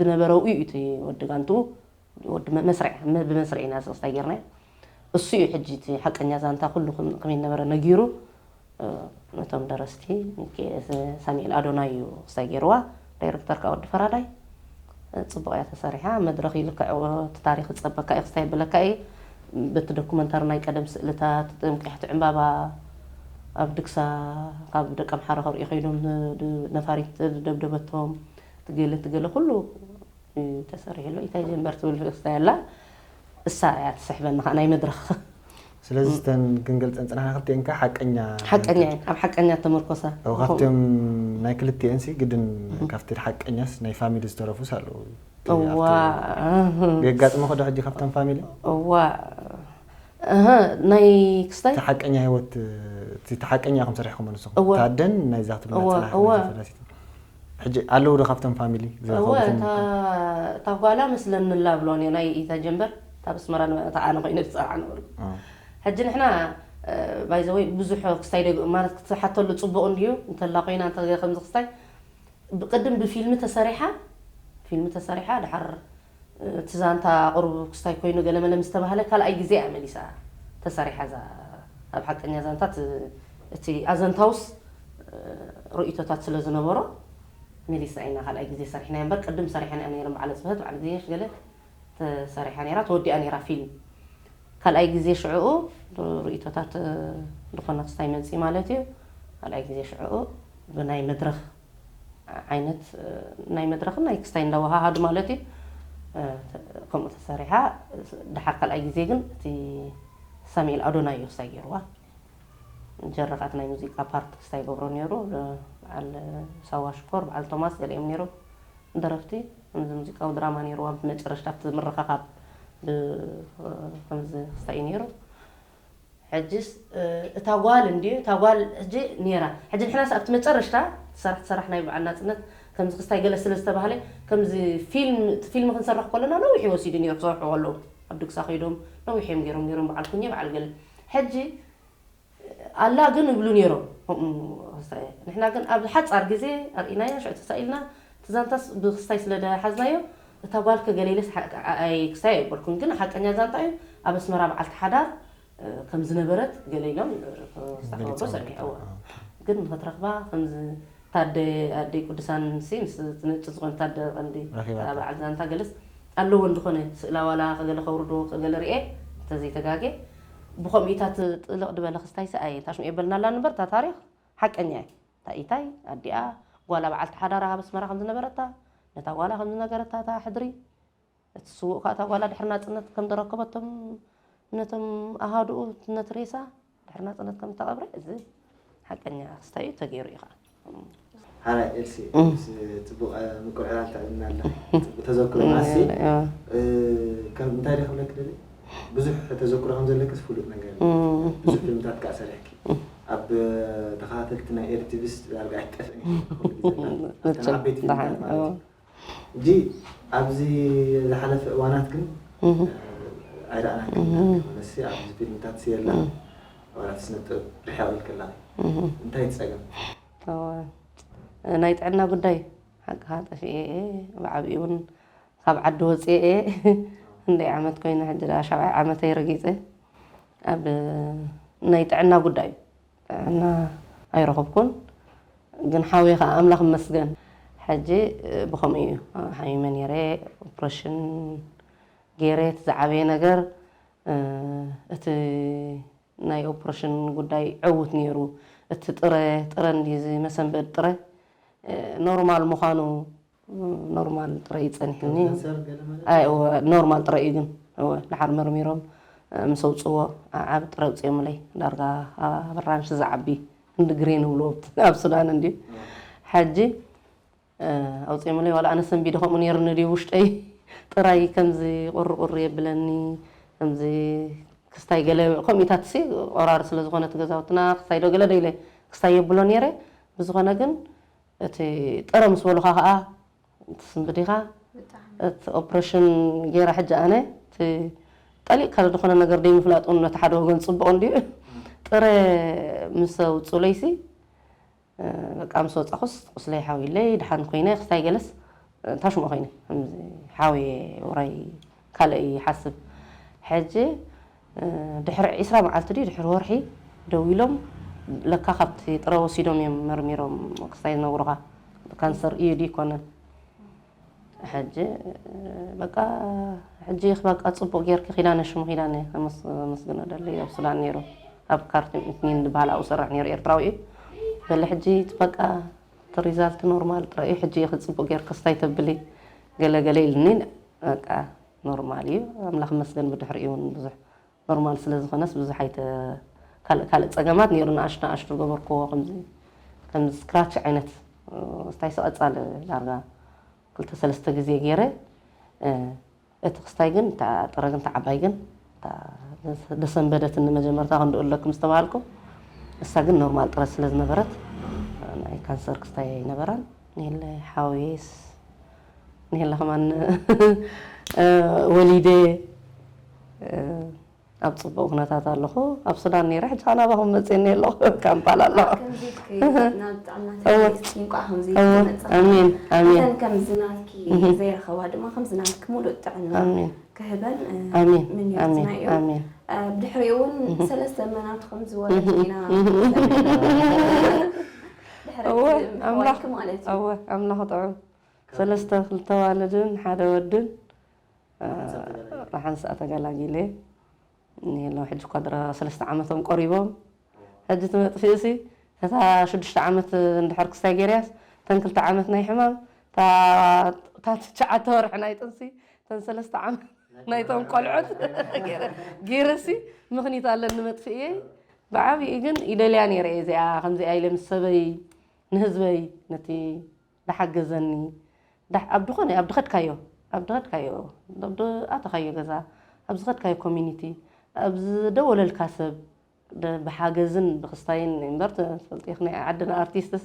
ዝነበረው እዩ እቲ ወዲ ጋንትኡ ወዲ መስርዕ ብመስርዕ ኢና ክስታይ ጌርናዮ እሱ እዩ ሕጂ እቲ ሓቀኛ ዛንታ ኩሉ ከመይ ነበረ ነጊሩ ነቶም ደረስቲ ሳሚኤል ኣዶናይ እዩ ክስታይ ገይርዋ ዳይረክተር ከዓ ወዲ ፈራዳይ ፅቡቅ እያ ተሰሪሓ መድረክ ይልክዕዎ እቲ ታሪክ ዝፀበካ እዩ ክስታይ ብለካ እዩ በቲ ዶኩመንታሪ ናይ ቀደም ስእልታት ጥምቅሕቲ ዕምባባ ኣብ ድግሳ ካብ ደቀምሓረ ከርእዩ ከይዶም ን-፣ ድ-፣ ነፋሪት ዝደብደበቶም ትገለ ትገለ ኩሉ እዩ ተሰሪሕሎ። ኢታይ ጀንበር ትብል ክስታይ ኣላ፣ እሳ እያ ትስሕበኒ ከዓ ናይ መድረኽ። ስለዚ እስተን ክንገልፀን ፅናሕና ክልቲኤን ከዓ ሓቀኛ ሓቀኛ እየን፣ ኣብ ሓቀኛ ተመርኮሳ። ካብቲኦም ናይ ክልቲኤንሲ ግድን ካብቲ ሓቀኛስ ናይ ፋሚሊ ዝተረፉስ ኣለዉ። እዋ። የጋጥመ ከዶ ሕጂ ካብቶም ፋሚሊ? እዋ። እህ፣ ናይ ክስታይ? እቲ ሓቀኛ ህይወት፣ እቲ ሓቀኛ ኢኹም ሰሪሕኩሞ ንስኹም። እወ። ታደን ናይዛ ክትብላ እወ፣ ጽናሕ እወ። ናይዛ ፈላሲት። ሕጂ ኣለዉ ዶ ካብቶም ፋሚሊ እወ፣ ዝረኸቡኹም? እታ፣ እታ ጓላ መስለኒ ኣላ ብሎን እየ፣ ናይ ኢታ ጀንበር፣ እታ ብስመራ ነበ-፣ እታ ኣነ ኮይነ ዝጸርዓ ነበርኩ። እ። ሕጂ ንሕና፣ እ፣ by the way፣ ብዙሕ ክስታይ ደግ-፣ ማለት ክትሓተሉ ጽቡቕ እንድዩ፣ እንተላ ኮይና፣ እንተ ከምዚ ክስታይ፣ ብቅድም ብፊልሚ ተሰሪሓ፣ ፊልሚ ተሰሪሓ፣ ድሓር እቲ ዛንታ ቅሩብ ክስታይ ኮይኑ ገለመለ ምስ ተባህለ፣ ካልኣይ ግዜ እያ መሊሳ ተሰሪሓ። እዛ ኣብ ሓቀኛ ዛንታ እቲ፣ እቲ ኣዘንታውስ ርእይቶታት ስለ ዝነበሮ፣ መሊስና ኢና ካልኣይ ግዜ ሰሪሕናዮ እምበር፣ ቅድም ሰሪሐንኦ ነይረን በዓለ ጽፈት፣ በዓል ግዜሽ ገለ ተሰሪሓ ነይራ፣ ተወዲኣ ነይራ ፊልም። ካልኣይ ግዜ ሽዕኡ ርእይቶታት ዝኾነ ክስታይ መጺ ማለት እዩ። ካልኣይ ግዜ ሽዕኡ ብናይ መድረኽ ዓይነት፣ ናይ መድረኽን ናይ ክስታይ እንዳወሃሃዱ ማለት እዩ። ከምኡ ተሰሪሓ። ድሓር ካልኣይ ግዜ ግን እቲ ሳሙኤል ኣዶናይ እዩ ክስታይ ገይርዋ። ጀረኻት ናይ ሙዚቃ ፓርት ክስታይ ገብሮ ነይሩ። በዓል ሳዋ ሽኮር፣ በዓል ቶማስ ገሊኦም ነይሩ ደረፍቲ። ከምዚ ሙዚቃዊ ድራማ ነይርዋ። ኣብቲ መጨረሽታ ኣብቲ ምርኻኻብ ብ-፣ ከምዚ ክስታይ እዩ ነይሩ። ሕጅስ፣ እ፣ እታ ጓል እንድዩ፣ እታ ጓል ሕጂ ነይራ። ሕጂ ንሕናስ ኣብቲ መጨረሽታ ሰራሕ፣ ሰራሕ ናይ በዓል ናጽነት ከምዚ ክስታይ ገለ ስለ ዝተባህለ፣ ከምዚ ፊልም፣ እቲ ፊልም ክንሰርሕ ከለና ነዊሕ እዩ ወሲዱ ነይሩ ክሰርሑ ከለዉ። ኣብ ድግሳ ከይዶም ነዊሕ እዮም ገይሮም፣ ነይሮም በዓል ኩኘ፣ በዓል ገለ። ሕጂ ኣላ ግን ይብሉ ነይሮም። ከምኡ ክስታይ። ንሕና ግን ኣብ ሓጻር ግዜ ኣርኢናያ፣ ሽዑ ተሳኢልና። እቲ ዛንታስ ብክስታይ ስለ ደሓዝናዮ፣ እታ ጓል ከ ገለ ኢለስ ሓ-፣ ኣይ ክስታይ ኣይበልኩን። ግን ሓቀኛ ዛንታ እዩ። ኣብ ኣስመራ በዓልቲ ሓዳር እ፣ ከም ዝነበረት ገለ ኢሎም፣ እ፣ ክስታይ ገሊጾም ከብሎ ሰሚዐ። እዋ። ኦኬ። ግን ንኽትረኽባ ከምዚ ታደ ኣደይ ቅዱሳን ሲ ምስ እቲ ነጭ ዝኾነ ታደ ቀንዲ ረኺባታ። በዓል ዛንታ ገለስ ኣለዎ እንድኾነ ስእላ ዋላ ከገለ ከውርዶ ከገለ ርኤ እንተዘይተጋጌ ብኸምኡ ኢታ ት-፣ ጥልቕ ድበለ ክስታይ ሰኣየ ታሽሙ የበልናላ እምበር እታ ታሪኽ ሓቀኛ እያ። እታ ኢታይ ኣዲኣ ጓላ በዓልቲ ሓዳራ ኣብ ኣስመራ ከም ዝነበረታ ነታ ጓላ ከም ዝነገረታ እታ ሕድሪ እቲ ስዉእ ከኣ እታ ጓላ ድሕሪ ናጽነት ከም ዘረከበቶም ነቶም ኣሃዱኡ ነቲ ሬሳ ድሕሪ ናጽነት ከም እተቐብረ፣ እዚ ሓቀኛ ክስታይ እዩ፣ ተገይሩ እዩ ከኣ። ሓራይ ኤልሲ፣ እም። ምስ ጽቡቕ፣ እ፣ ምቁር ዕላል ተዕልልና ኣላ። ጽቡቕ ተዘክሮ እም፣ ናሲ። እም። እ፣ ከም እንታይ ደ ክብለኪ ደሊ? ብዙሕ ተዘክሮ ከም ዘለክስ ፍሉጥ ነገር እዩ። እም። ብዙሕ ፊልምታት ከኣ ሰሪሕኪ። እም። ኣብ ተኸታተልቲ ናይ ኤርቲቪስ ዳርጋ ኣይትጠፍእን ኢኺ፣ ኩሉ ግዜ። እም። ኣተን ንጹር፣ ዓበይቲ ፊልምታት ደሓን፣ ማለት እዩ። እም። ሕጂ ኣብዚ ዝሓለፈ እዋናት ግን፣ እህ። እ፣ ኣይረኣናክን እህ። ኢና። ኮነሲ ኣብዚ ፊልምታት የላ፣ እህ። ዋላ እቲ ስነ ጥበብ ርሕቕ ኢልኪ ኣለኺ። እህ። እንታይ እቲ ጸገም? እወ። ናይ ጥዕና ጉዳይ ሓቅኻ ጠፊኤ እየ። ብዓቢኡ እውን ካብ ዓዲ ወፅኤ እየ። ክንደይ ዓመት ኮይኑ ሕጂ ደኣ ሻብዓይ ዓመተይ ረጊፀ። ኣብ ናይ ጥዕና ጉዳይ ጥዕና ኣይረኸብኩን። ግን ሓውየ ኸዓ ኣምላኽ ይመስገን። ሕጂ ብኸምኡ እዩ ሓሚመ ነይረ። ኦፕሬሽን ገይረ። እቲ ዝዓበየ ነገር፣ እ፣ እቲ ናይ ኦፕሬሽን ጉዳይ ዕዉት ነይሩ። እቲ ጥረ፣ ጥረ እንድዩ እዚ መሰንበዲ ጥረ፣ እ፣ ኖርማል ምዃኑ፣ እ፣ ኖርማል ጥረ እዩ ጸኒሕኒ። ካንሰር ገለ ማለት ኣይ፣ እወ፣ ኖርማል ጥረ እዩ ግን። እወ፣ ድሓር መርሚሮም፣ እ፣ ምስ ኣውጽዎ፣ ኣዓብ ጥረ ኣውጺኦምለይ። ዳርጋ ኣብ ኣራንሺ ዝዓቢ፣ ክንዲ ግሪን ንብሎ ኣብ ሱዳን እንድዩ። እወ። ሕጂ፣ እ፣ ኣውጺኦምለይ። ዋላ ኣነ ሰንቢደ ከምኡ ነይሩኒ ድዩ ውሽጠይ ጥራይ ከምዚ ቁሪ ቁሪ የብለኒ፣ ከምዚ ክስታይ ገለ ከምኡታትሲ ቆራሪ ስለ ዝኾነ እቲ ገዛውትና ክስታይ ዶ ገለ ዶ ኢለ ክስታይ የብሎ ነይረ። ብዝኾነ ግን እቲ ጥረ ምስ በሉኻ ከኣ ትስንብድ ኢኻ። ብጣዕሚ። እቲ ኦፕሬሽን ገይራ ሕጂ ኣነ እቲ ጠሊቕካ ዝኾነ ነገር ደይምፍላጥ እውን ነቲ ሓደ ወገን ጽቡቕ እንድዩ። ጥረ ምስ ኣውጹለይሲ በቃ ምስ ወጻኹስ ቁስለይ ሓውዩለይ፣ ደሓን ኮይነ፣ ክስታይ ገለስ፣ እ፣ ታሽሙ ኮይነ። ከምዚ ሓውየ ውራይ ካልእ ይሓስብ። ሕጂ፣ እ፣ ድሕሪ ዒስራ መዓልቲ ድዩ፣ ድሕሪ ወርሒ ደዊሎም፣ ለካ ካብቲ ጥረ ወሲዶም እዮም መርሚሮም ክስታይ ዝነግሩኻ። ካንሰር እዩ ድዩ ኣይኮነን? ሕጂ፣ በቃ፣ ሕጂ በቃ ጽቡቕ ጌርኪ ኪዳነ፣ ሽሙ ኪዳነ፣ ከመስ-፣ ከመስግኖ ደሊ ኣብ ሱዳን ነይሩ። ኣብ ካርቱም ኢትኒን ዝበሃል ኣብኡ ሰርሕ ነይሩ ኤርትራዊ እዩ። በለ ሕጂ እቲ በቃ እቲ ሪዛልት ኖርማል ጥራይ እዩ፣ ሕጂ ኢኺ ጽቡቕ ጌርኪ ክስታይ ተብሊ ገለ ገለ ኢልኒ። በቃ ኖርማል እዩ፣ ኣምላኽ ይመስገን። ብድሕሪኡ እውን ብዙሕ ኖርማል ስለ ዝኾነስ ብዙሕ ኣይተ-፣ ካልእ ካልእ ጸገማት ነይሩ፣ ንኣሽቱ ንኣሽቱ ዝገበርክዎ ከምዚ ከምዚ ስክራች ዓይነት ስታይ ቀጻሊ ዳርጋ ክልተ ሰለስተ ግዜ ገይረ። እቲ ክስታይ ግን እታ ጥረ ግን እታ ዓባይ ግን እታ ደሰንበደትኒ መጀመርታ ክንድኡ ኣለኩም ዝተባሃልኩ፣ እሳ ግን ኖርማል ጥረ ስለ ዝነበረት ናይ ካንሰር ክስታይ ኣይነበራን። ንሄለ ሓውየስ ንሄለ ከማን ወሊደ ኣብ ጽቡቕ ኩነታት ኣለኹ። ኣብ ሱዳን ነይረ፣ ሕጂ ኸኣ ናባኹም መጽኤ እኒኤ ኣለኹ። ካምፓላ ኣለኹ። ከምዚ ኢልኪ ናብ ጥዕና እወ። ተመሊስኪ፣ እንቋዕ ከምዚ እወ። ተመጻ። ኣሜን፣ ኣሜን። እተን ከምዚ ናትኪ እህ። ዘይረኸባ ድማ ከምዚ ናትኪ ሙሉእ ጥዕና ኣሜን። ክህበን፣ እ፣ ኣሜን፣ ምንዮትና ኣሜን፣ እዩ። ኣሜን። እ፣ ብድሕሪኡ እውን እህ። ሰለስተ መናቱ ከም ዝወለድ እህ። ኢና እህ። ሰሚዕና። ድሕሪ እወ፣ ምሕዋይኪ ኣምላኽ፣ ማለት እዩ። እወ፣ ኣምላኽ ጥዑም። ሰለስተ፣ ክልተ ዋልድን ሓደ ወድን፣ እ፣ ሓንሳእ ተገላጊለ። የለው፣ ሕጂ እኳ ድረ ሰለስተ ዓመቶም ቆሪቦም። ሕጂ ትመጥፍእሲ፣ እታ ሽዱሽተ ዓመት እንድሕር ክስታይ ገይረያስ፣ እተን ክልተ ዓመት ናይ ሕማም፣ እታ፣ እታ ትሽዓተ ወርሒ ናይ ጥንሲ፣ እተን ሰለስተ ዓመት ናይቶም ቆልዑት ገይረ፣ ገይረሲ፣ ምኽኒት ኣለኒ መጥፍእየይ። ብዓብይኡ ግን ይደልያ ነይረ እየ እዚኣ፣ ከምዚኣ ኢለ ምስ ሰበይ፣ ንህዝበይ፣ ነቲ ዝሓገዘኒ፣ ዳሕ-፣ ኣብ ድኾነ፣ ኣብ ድኸድካዮ፣ ኣብ ድኸድካዮ፣ ኣብ ድኣተኻዮ ገዛ፣ ኣብ ዝኸድካዮ ኮሚኒቲ፣ ኣብ ዝደወለልካ ሰብ፣ ደ-፣ ብሓገዝን ብክስታይን እምበር፣ ትፈልጢ ኢኺ፣ ናይ ዓድና ኣርቲስትስ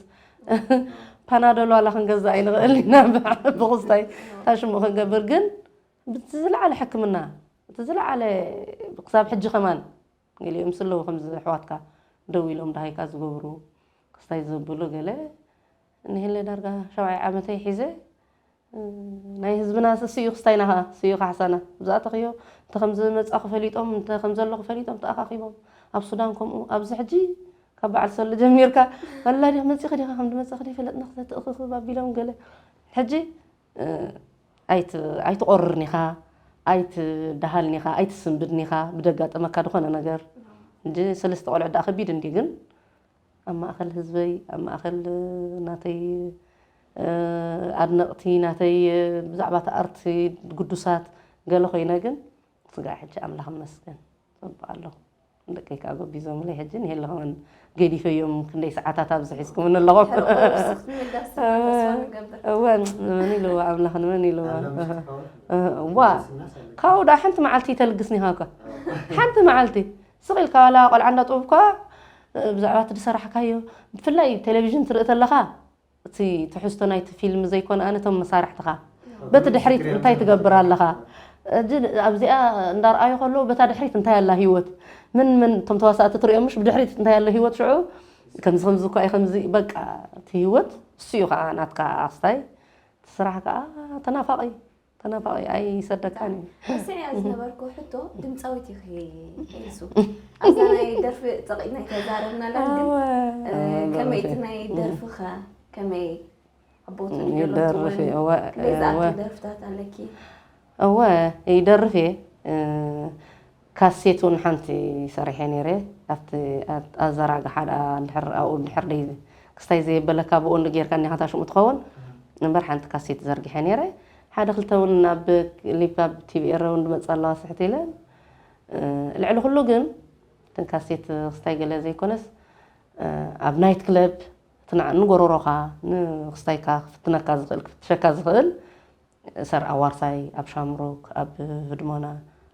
ፓናዶል ዋላ ክንገዝእ ኣይንኽእል ኢና፣ ብ-፣ ብክስታይ ታሽሙ ክንገብር። ግን፣ ብቲ ዝለዓለ ሕክምና፣ እቲ ዝለዓለ፣ ክሳብ ሕጂ ከማን፣ ገሊኦምስ ኣለዉ ከምዚ ኣሕዋትካ ደው ኢሎም ደሃይካ ዝገብሩ፣ ክስታይ ዘብሉ ገለ። ንሄለ ዳርጋ ሻብዓይ ዓመተይ ሒዘ፣ እ፣ ናይ ህዝብና ስ-፣ ስዩ ክስታይና ኸኣ፣ ስዩ ካሕሳና። ብዝኣተኽዮ፣ እንተ ከም ዝመጻኹ ፈሊጦም፣ እንተ ከም ዘለኹ ፈሊጦም ተኣኻኺቦም። ኣብ ሱዳን ከምኡ፣ ኣብዚ ሕጂ ካብ በዓል ሰሉ ጀሚርካ፣ ወላ ዲኻ መጺኺ ዲኻ፣ ከም ድመጻኺ ዲፈለጥና ክተትእኽኽብ ኣቢሎም ገለ። ሕጂ፣ እ፣ ኣይት-፣ ኣይትቖርርን ኢኻ፣ ኣይትደሃልን ኢኻ፣ ኣይትስንብድን ኢኻ፣ ብደጋጠመካ ዝኾነ ነገር። እንጂ ሰለስተ ቆልዑ ደኣ ከቢድ እንዲ ግን፣ ኣብ ማእከል ህዝበይ፣ ኣብ ማእከል ናተይ፣ እ፣ ኣድነቕቲ ናተይ፣ ብዛዕባ እቲ ኣርቲ ግዱሳት ገለ ኮይነ ግን፣ ስጋዕ ሕጂ ኣምላኽ ይመስገን፣ ጽቡቕ ኣለኹ። ደቀይ ከኣ ጎቢዞምለይ፣ ሕጂ ንሄለ ከማን ገዲፈዮም፣ ክንደይ ሰዓታት ኣብዚ ሒዝኩምኒ ኣለኹም። ሕርቕ ወብስኽ ምልዳስ ድማ ተስፋ ንገብር። እወ፣ ንመን ኢልዋ ኣምላኽ፣ ንመን ኢልዋ? ኣላ ምሽ ትኸውን? እ፣ ዋ፣ ምስናስ ኣለኪ። ካብኡ ደኣ ሓንቲ መዓልቲ ተልግስኒ ኢኻ እኮ። ሓንቲ መዓልቲ ስቕ ኢልካ ዋላ ቆልዓ እንዳጠቡብካ፣ እ፣ ብዛዕባ እቲ ዝሰራሕካዮ፣ ብፍላይ ቴሌቪዥን ትርኢ ተለኻ፣ እቲ ትሕዝቶ ናይቲ ፊልም ዘይኮነ፣ ኣነ እቶም መሳርሕትኻ፣ በቲ ድሕሪት እንታይ ትገብር ኣለኻ? ሕጂ ኣብዚኣ እንዳርኣዩ ከለዉ፣ በታ ድሕሪት እንታይ ኣላ ህይወት? ምን ምን እቶም ተዋሳእቲ ትርእዮም፣ ምሽ ብድሕሪት እንታይ ኣሎ ህይወት? ሽዑ ከምዚ ከምዚ እኳ እዩ፣ ከምዚ፣ በቃ፣ እቲ ህይወት እሱ እዩ ኸዓ ናትካ ኣስታይ፣ እቲ ስራሕ ከኣ ተናፋቒ፣ ተናፋቒ ኣይሰደካን እዩ። ስዕያ ዝነበርኩ ሕቶ፣ ድምፃዊት ኢኺ ኤልሱ። ኣብዛ ናይ ደርፊ ጸቒጥና ኣይተዛረብናላን፣ ግን፣ ኣወ፣ እ፣ ኣወ፣ ከመይ እቲ ደርፊ። ናይ እህ። ደርፊ ኸ? ከመይ ኣቦቱ እም፣ ይደሎ ይደርፍ ትብል? እየ፣ እወ፣ ክንደይ ዝኣክል እወ። ደርፍታት ኣለኪ? እወ፣ ይደርፍ እየ። እ፣ ካሴት እውን ሓንቲ ሰሪሐ ነይረ። ኣብቲ፣ ኣብ ኣዘራግሓ ደኣ እንድሕር፣ ኣብኡ እንድሕር ደይ-፣ ክስታይ ዘየበለካ ብኡ እንዲ ጌርካ እኒኻ ታሽሙ ትኸውን። እምበር ሓንቲ ካሴት ዘርጊሐ ነይረ። ሓደ ክልተ እውን ኣብ ክሊፕ ኣብ ቲ ቪ ኤረ እውን ድመጻ ኣለዋ ስሕት ኢለ። እ፣ ልዕሊ ኩሉ ግን እተን ካሴት ክስታይ ገለ ዘይኮነስ፣ እ፣ ኣብ ናይት ክለብ እቲ ንዓ-፣ ንጎሮሮኻ፣ ንክስታይካ ክፍትነካ ዝኽእል፣ ክፍትሸካ ዝኽእል፣ ሰር ኣዋርሳይ፣ ኣብ ሻምሩክ፣ ኣብ ህድሞና፣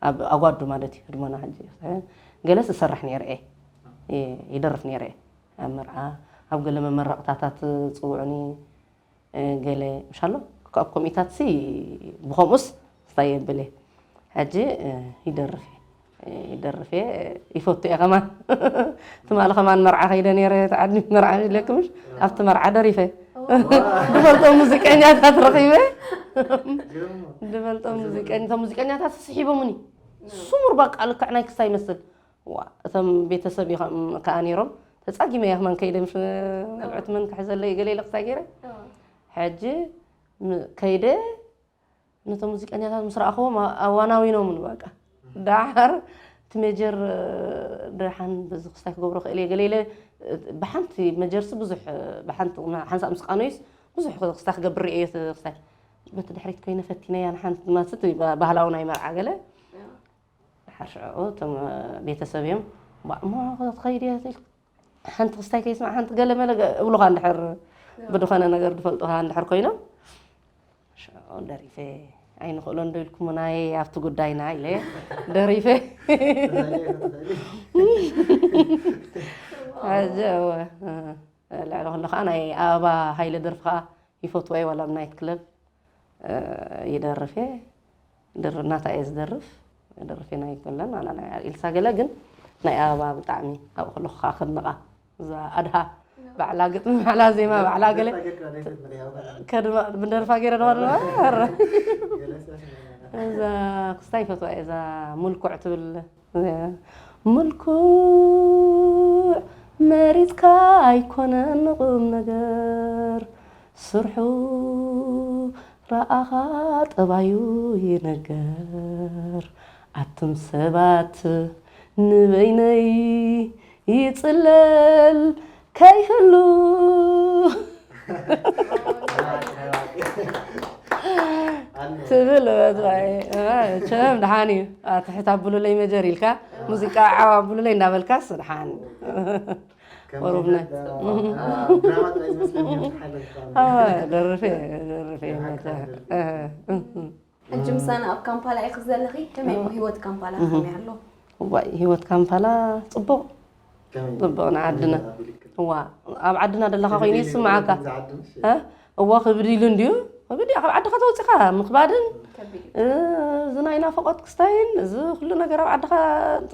ኣብ ኣጓዱ ማለት እዩ፣ ህድሞና ሕጂ። ገለስ ዝሰርሕ ነይረ እየ፣ ይ-፣ ይደርፍ ነይረ እየ። ኣብ መርዓ፣ ኣብ ገለ መመረቕታታት ጽውዑኒ፣ እ፣ ገለ፣ ምሻሎ፣ ካብ ኮሚታት ሲ ብኸምኡስ ስታይ የብል እየ። ሕጂ፣ እ፣ ይደርፍ እየ። ይደርፍ እየ፣ ይፈቱ እየ ከማን። ትማሊ ከማን መርዓ ከይደ ነይረ፣ ተዓዲ መርዓ ኢለክምሽ፣ ኣብቲ መርዓ ደሪፈ። ድፈልጦም ሙዚቀኛታት ረኺበ። ድፈልጦም ሙዚቀኛ-፣ እቶም ሙዚቀኛታት ስሒቦምኒ። ስሙር በቃ ልክዕ ናይ ክስታይ ይመስል። ዋ፣ እቶም ቤተሰብ እዩ ከም-፣ ከኣ ነይሮም። ተጻጊመ እየ ከማን ከይደ፣ ምሽ ንብዕቲ መን ክሕዘለይ ገለ ኢለ ክስታይ ገይረ። ሕጂ ም-፣ ከይደ ነቶም ሙዚቀኛታት ምስ ረኣኽዎም ኣ-፣ ኣዋናዊኖምን በቃ። ደሓር እቲ ሜጀር ደሓን በዚ ክስታይ ክገብሮ ክእል እየ ገለ ኢለ። ብሓንቲ መጀርሲ ብዙሕ፣ ብሓንቲ ሓንሳእ ምስ ቃነዩስ ብዙሕ ክስታይ ክገብር ርእየ። እቲ ክስታይ በቲ ድሕሪት ኮይነ ፈቲነያ ንሓንቲ ማስት ባህላዊ ናይ መርዓ ገለ። ሓርሽዕኡ እቶም ቤተሰብ እዮም። ባእሞ ክትኸይድ እየ ሓንቲ ክስታይ ከይስማዕ ሓንቲ ገለ መለ እብሉኻ እንድሕር ብድኾነ ነገር ዝፈልጡኻ እንድሕር ኮይኖም ሽዑ ደሪፈ ኣይንኽእሎ እንዶ ኢልኩምናይ ኣብቲ ጉዳይና ኢለ ደሪፈ። ሕጂ እወ፣ ልዕሊ ኩሉ ከዓ ናይ ኣበባ ሃይለ ደርፊ ከዓ ይፈትዎ እየ፣ ዋላ ኣብ ናይት ክለብ ይደርፍ እየ። ድርናታ እየ ዝደርፍ። ደርፌ ናይ ኩለን ዋላ ናይ ኤልሳ ገለ ግን ናይ ኣበባ ብጣዕሚ ኣብኡ ከለኹ ከዓ ከድንቓ። እዛ ኣድሃ ባዕላ ግጥሚ፣ ባዕላ ዜማ፣ ባዕላ ገለ ከድማ ብደርፋ ገይረ ደዋ ደዋ። እዛ ክስታይ ይፈትዋ እየ፣ እዛ ምልኩዕ ትብል። ምልኩዕ መሪጽካ ኣይኮነን ንቁም ነገር ስርሑ ረኣኻ ጠባዩ ይነገር። ኣቱም ሰባት ንበይነይ ይጽለል ከይህሉ ትብል በት ቸም ደሓን እዩ። ኣትሕት ኣብሉለይ መጀር ኢልካ ሙዚቃ ዓው ኣብሉለይ እንዳበልካስ ደሓን። ቁሩብነት። ደርፌ ደርፌ ሕጂ ምሳና ኣብ ካምፓላ ኢኺ ዘለኺ፣ ከመይ እሞ ህይወት ካምፓላ ከመይ ኣሎ? ዋይ ህይወት ካምፓላ ጽቡቕ። ጽቡቕ ንዓድና። እዋ ኣብ ዓድና ደለኻ ኮይኑ ይስምዓካ። እዋ ክብድ ኢሉ እንድዩ። ክብድ ካብ ዓድኻ ተወፂኻ ምኽባድን እዚ ናይ ናፍቆት ክስታይን እዚ ኩሉ ነገር ኣብ ዓድኻ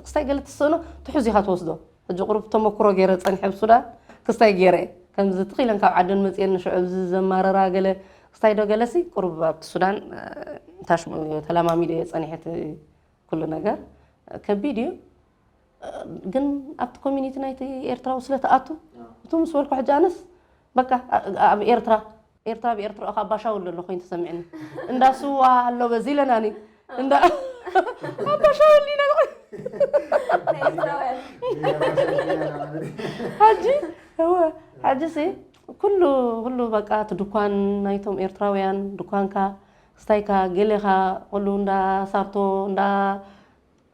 ክስታይ ገለ ትስእኖ ትሑዝ ኢኻ ትወስዶ። ሕጂ ቁሩብ ተመክሮ ገይረ ጸኒሐ ኣብ ሱዳን ክስታይ ገይረ እየ። ከምዚ ትኽ ኢለን ካብ ዓደን መጺኤን ንሽዑ ኣብዚ ዘማረራ ገለ ክስታይ ዶ ገለሲ ቁሩብ ኣብቲ ሱዳን ታሽሙ ተለማሚደ እየ ጸኒሐ እቲ ኩሉ ነገር ከቢድ እዩ። ግን ኣብቲ ኮሚኒቲ ናይቲ ኤርትራዊ ስለ ትኣቱ እቲ ምስ በልኩ ሕጂ ኣነስ በቃ ኣብ ኤርትራ ኤርትራ ብኤርትራኡ ካብ ባሻውል ዘሎ ኮይኑ ተሰሚዕኒ። እንዳ ስዋ ኣሎ በዚ ኢለናኒ። እንዳ ኣባሻውል ኢና። ሕጂ እወ፣ ሕጂ ሲ ኩሉ ኩሉ በቃ እቲ ድኳን ናይቶም ኤርትራውያን ድኳንካ ስታይካ ገሌኻ ኩሉ እንዳ ሳርቶ እንዳ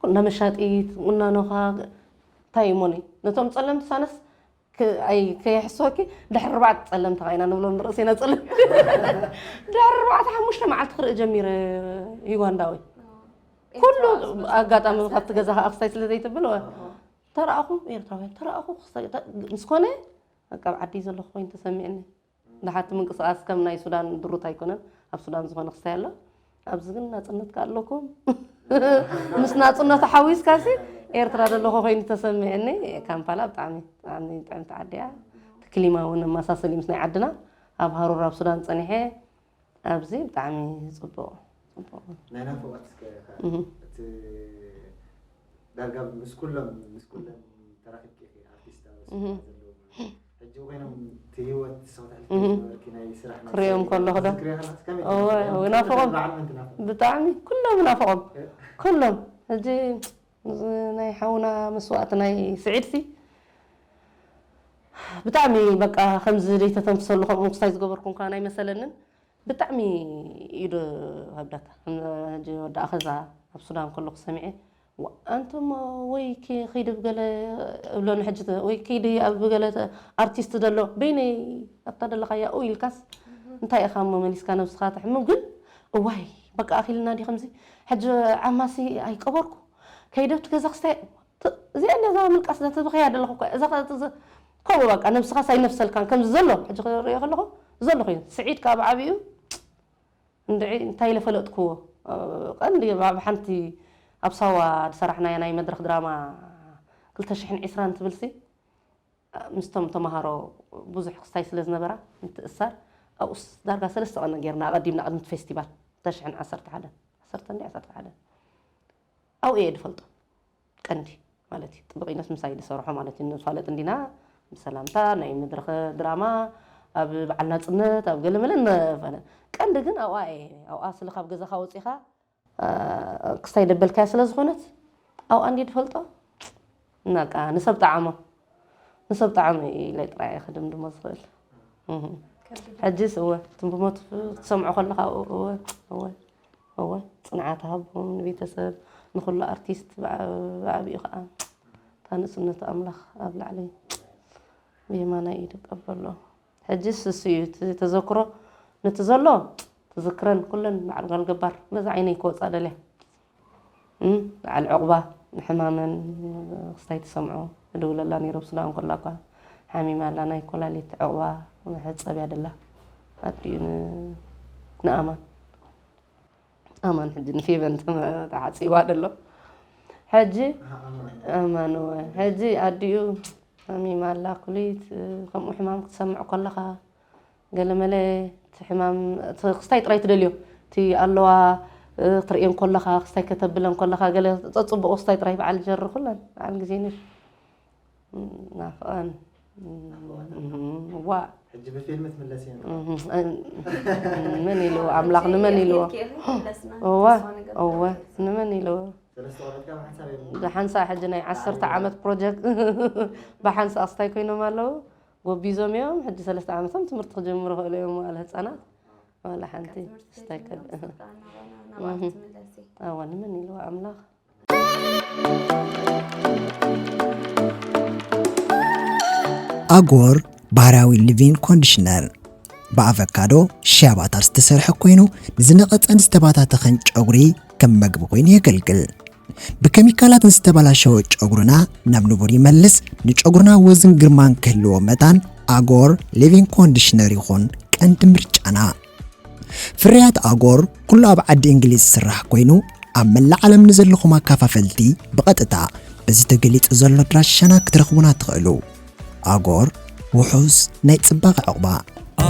እንዳ መሻጢት ቁናኖኻ እንታይ እሞኒ ነቶም ጸለምቲ ሳነስ ከየሕስወኪ ድሕሪ ኣርባዕተ ጸለምቲ ኸዓ ኢና ንብሎም ንርእሲና ጸለምቲ ድሕሪ ኣርባዕተ ሓሙሽተ መዓልቲ ክርኢ ጀሚረ። ዩጋንዳዊ ኩሉ ኣጋጣሚ ካብቲ ገዛ ከዓ ክስታይ ስለ ዘይትብል ተረኣኹ ኤርትራውያን ተረኣኹ ምስ ኮነ ኣብ ዓዲ ዘለኹ ኮይኑ ተሰሚዕኒ። ድሓቲ ምንቅስቃስ ከም ናይ ሱዳን ድሩት ኣይኮነን። ኣብ ሱዳን ዝኾነ ክስታይ ኣሎ ኣብዚ ግን ናጽነት ከ ኣለኩም? ምስ ናጽነቱ ሓዊስካሲ ኤርትራ ዘለኹ ኮይኑ ተሰሚዕኒ። ካምፓላ ብጣዕሚ ብጣዕሚ ጥዕምቲ ዓዲ እያ። እቲ ክሊማ እውን መሳሰል እዩ ምስ ናይ ዓድና። ኣብ ሃሩር ኣብ ሱዳን ጸኒሐ ኣብዚ ብጣዕሚ ጽቡቕ ጽቡቕ። ናይ ናፍቆት እስከ እቲ ዳርጋ ምስ ኩሎም ምስ ኩሎም ተራኺብኪ ኢኺ ኣርቲስት ኣብ ኣስመራ ዘለዉ ሕጂ ኮይኖም እቲ ህይወት ሰው ተሕልፊ ዝነበርኪ ናይ ስራሕ ናይ ክሪኦም ሰብ ከለኹ ዶ ዝክሪ ከለስ ከመይ እወ፣ ትናፍቂ? እወ፣ ናፍቖም። በዓል መን ትናፍቂ? ብጣዕሚ ኩሎም ናፍቖም ኩሎም ሕጂ ናይ ሓውና መስዋእቲ ናይ ስዒድሲ ብጣዕሚ በቃ ከምዚ ዘይተተንፍሰሉ ከምኡ ክስታይ ዝገበርኩ እንኳን ኣይመሰለንን። ብጣዕሚ እዩ ዶ ከብደካ። ሕጂ ወዳኣ ከዛ ኣብ ሱዳን ከለኩ ሰሚዐ፣ "ዋ፣ ኣንቱሞ ወይ ኪ-፣ ኪዲ ብገለ እብሎኒ ሕጂ ተ-፣ ወይ ኪዲ ኣብ ገለ ተ-፣ ኣርቲስት ደሎ በይነይ ኣብታ ደለኻያ ኡ ኢልካስ እንታይ ኢኻ እሞ መሊስካ ነብስኻ ተሕምም?" ግን እዋይ በቃ ኣኺልና ዲ ከምዚ ሕጂ ዓማሲ ኣይቀበርኩ ከይደ ኣብቲ ገዛ ክስታይ ት-፣ እዚኣ እንድያ እዛ ምልቃስ እዛ ተበኽያ ዘለኹ እኮ እያ። እዛ ከ-፣ እዛ ከምኡ በቃ ነብስኻስ ኣይነፍሰልካን ከምዚ ዘሎ ሕጂ ክሪኦ ከለኹ ዘሎ ኮይኑ ስዒድ ካብ ዓብኡ እንድዒ እንታይ ኢለ ፈለጥክዎ? ቀንዲ ኣብ ሓንቲ ኣብ ሳዋ ዝሰራሕናያ ናይ መድረኽ ድራማ ክልተ ሽሕን ዕስራን ትብልሲ ምስቶም ተምሃሮ ብዙሕ ክስታይ ስለ ዝነበራ ምትእሳር ኣብኡስ ዳርጋ ሰለስተ ቀን ጌርና ኣቐዲምና ቅድሚ እቲ ፌስቲቫል ክልተ ሽሕን ዓሰርተ ሓደን ዓሰርተ እንዲ ዓሰርተ ሓደን ኣብኡ እየ ዝፈልጦ። ቀንዲ ማለት እዩ። ጥብቕነት ምሳይ ዝሰርሖ ማለት እዩ። ንፋለጥ እንዲና ብሰላምታ ናይ መድረኽ ድራማ ኣብ በዓል ናጽነት ኣብ ገለ መለ ንፋለጥ። ቀንዲ ግን ኣብኣ እየ ኣብኣ ስለ ካብ ገዛኻ ወጺኻ አ፣ ክስታይ ደበልካያ ስለ ዝኾነት ኣብኣ እንዲ ዝፈልጦ፣ በቃ ንሰብ ጣዕሞ፣ ንሰብ ጣዕሞ ኢለ ጥራይ እየ ክድምድሞ ዝኽእል። እህ። ሕጅስ እወ፣ ትንብሞት ክትሰምዖ ከለኻ፣ እወ፣ እወ፣ እወ፣ እወ፣ ጽንዓት ሃቦም ንቤተሰብ፣ ንኹሉ ኣርቲስት ብዓ-፣ ብዓቢኡ ከዓ እታ ንእስነቱ ኣምላኽ ኣብ ላዕሊ ብየማናይ ኢዱ ቀበሎ። ሕጅስ እሱ እዩ እቲ ተዘክሮ፣ ነቲ ዘሎ ትዝክረን ኩለን በዓል ጓል ገባር በዛ ዓይነይ ክወጻ ደልያ። እም፣ በዓል ዕቑባ ንሕማመን ክስታይ ትሰምዖ፣ እድውለላ ነይረ፣ ኣብ ሱዳን ከላ እኳ ሓሚማ ኣላ፣ ናይ ኮላሊት ዕቑባ መሕጸብያ ደላ፣ ኣዲኡ ን-፣ ንኣማን፣ ኣማን ሕጂ ንፌቨን ተመ-፣ ተዓጺዋ ደሎ። ሕጂ ኣማን እወ፣ ሕጂ ኣዲኡ ሓሚማ ኣላ፣ ኩሊት፣ ከምኡ ሕማም ክትሰምዕ ከለኻ፣ ገለመለ እቲ ሕማም፣ እቲ ክስታይ ጥራይ ትደልዮ። እቲ ኣለዋ፣ እ፣ ክትርእየን ከለኻ፣ ክስታይ ከተብለን ከለኻ፣ ገለ ጸጽቡቑ ክስታይ ጥራይ በዓል ጀሪ ኩለን፣ በዓል ግዜ ነሽ። እም፣ ናፍቐን። እም፣ ናፍቐን። እም፣ ዋ። ሕጂ ብፊልም ትምለስ እየን። እም፣ እን-፣ መን ኢልዎ? ኣምላኽ ንመን ኢልዎ? ኬፍ፣ ኬፍ፣ መለስና። እዋ፣ ተስፋ ንገብር። እዋ፣ ንመን ኢልዎ? ሰለስተ ቆልዑትካ ብሓንሳብ እዮም። ብሓንሳእ ሕጂ ናይ ዓሰርተ ዓመት ፕሮጀክት ብሓንሳእ ክስታይ ኮይኖም ኣለዉ። ጎቢዞም እዮም። ሕጂ ሰለስተ ዓመቶም ትምህርቲ ክጀምሩ ይኽእሉ እዮም፣ መዋእለ ህጻናት። ዋላ ሓንቲ ካብ ትምህርቲ ስታይ ከድ-፣ ተጀሚሮም ስልጣን ናባና፣ ናባና እህ። ትምለስ እዩ። ኣዋ፣ ንመን ኢልዋ ኣምላኽ? ኣጎር ባህርያዊ ሊቪን ኮንዲሽነር ብኣቨካዶ ሺያ ባተር ዝተሰርሐ ኮይኑ፣ ንዝነቐጸን ዝተባታተኸን ጨጉሪ ከም መግቢ ኮይኑ የገልግል። ብኬሚካላት ንዝተበላሸወ ጨጉርና ናብ ንቡር ይመልስ፣ ንጨጉርና ወዝን ግርማን ክህልዎ መታን ኣጎር ሊቪን ኮንዲሽነር ይኹን ቀንዲ ምርጫና። ፍርያት ኣጎር ኩሉ ኣብ ዓዲ እንግሊዝ ዝስራሕ ኮይኑ፣ ኣብ መላእ ዓለም ንዘለኹም ኣከፋፈልቲ ብቐጥታ በዚ ተገሊጹ ዘሎ ኣድራሻና ክትረኽቡና ትኽእሉ። ኣጎር፣ ውሑስ ናይ ጽባቐ ዕቑባ።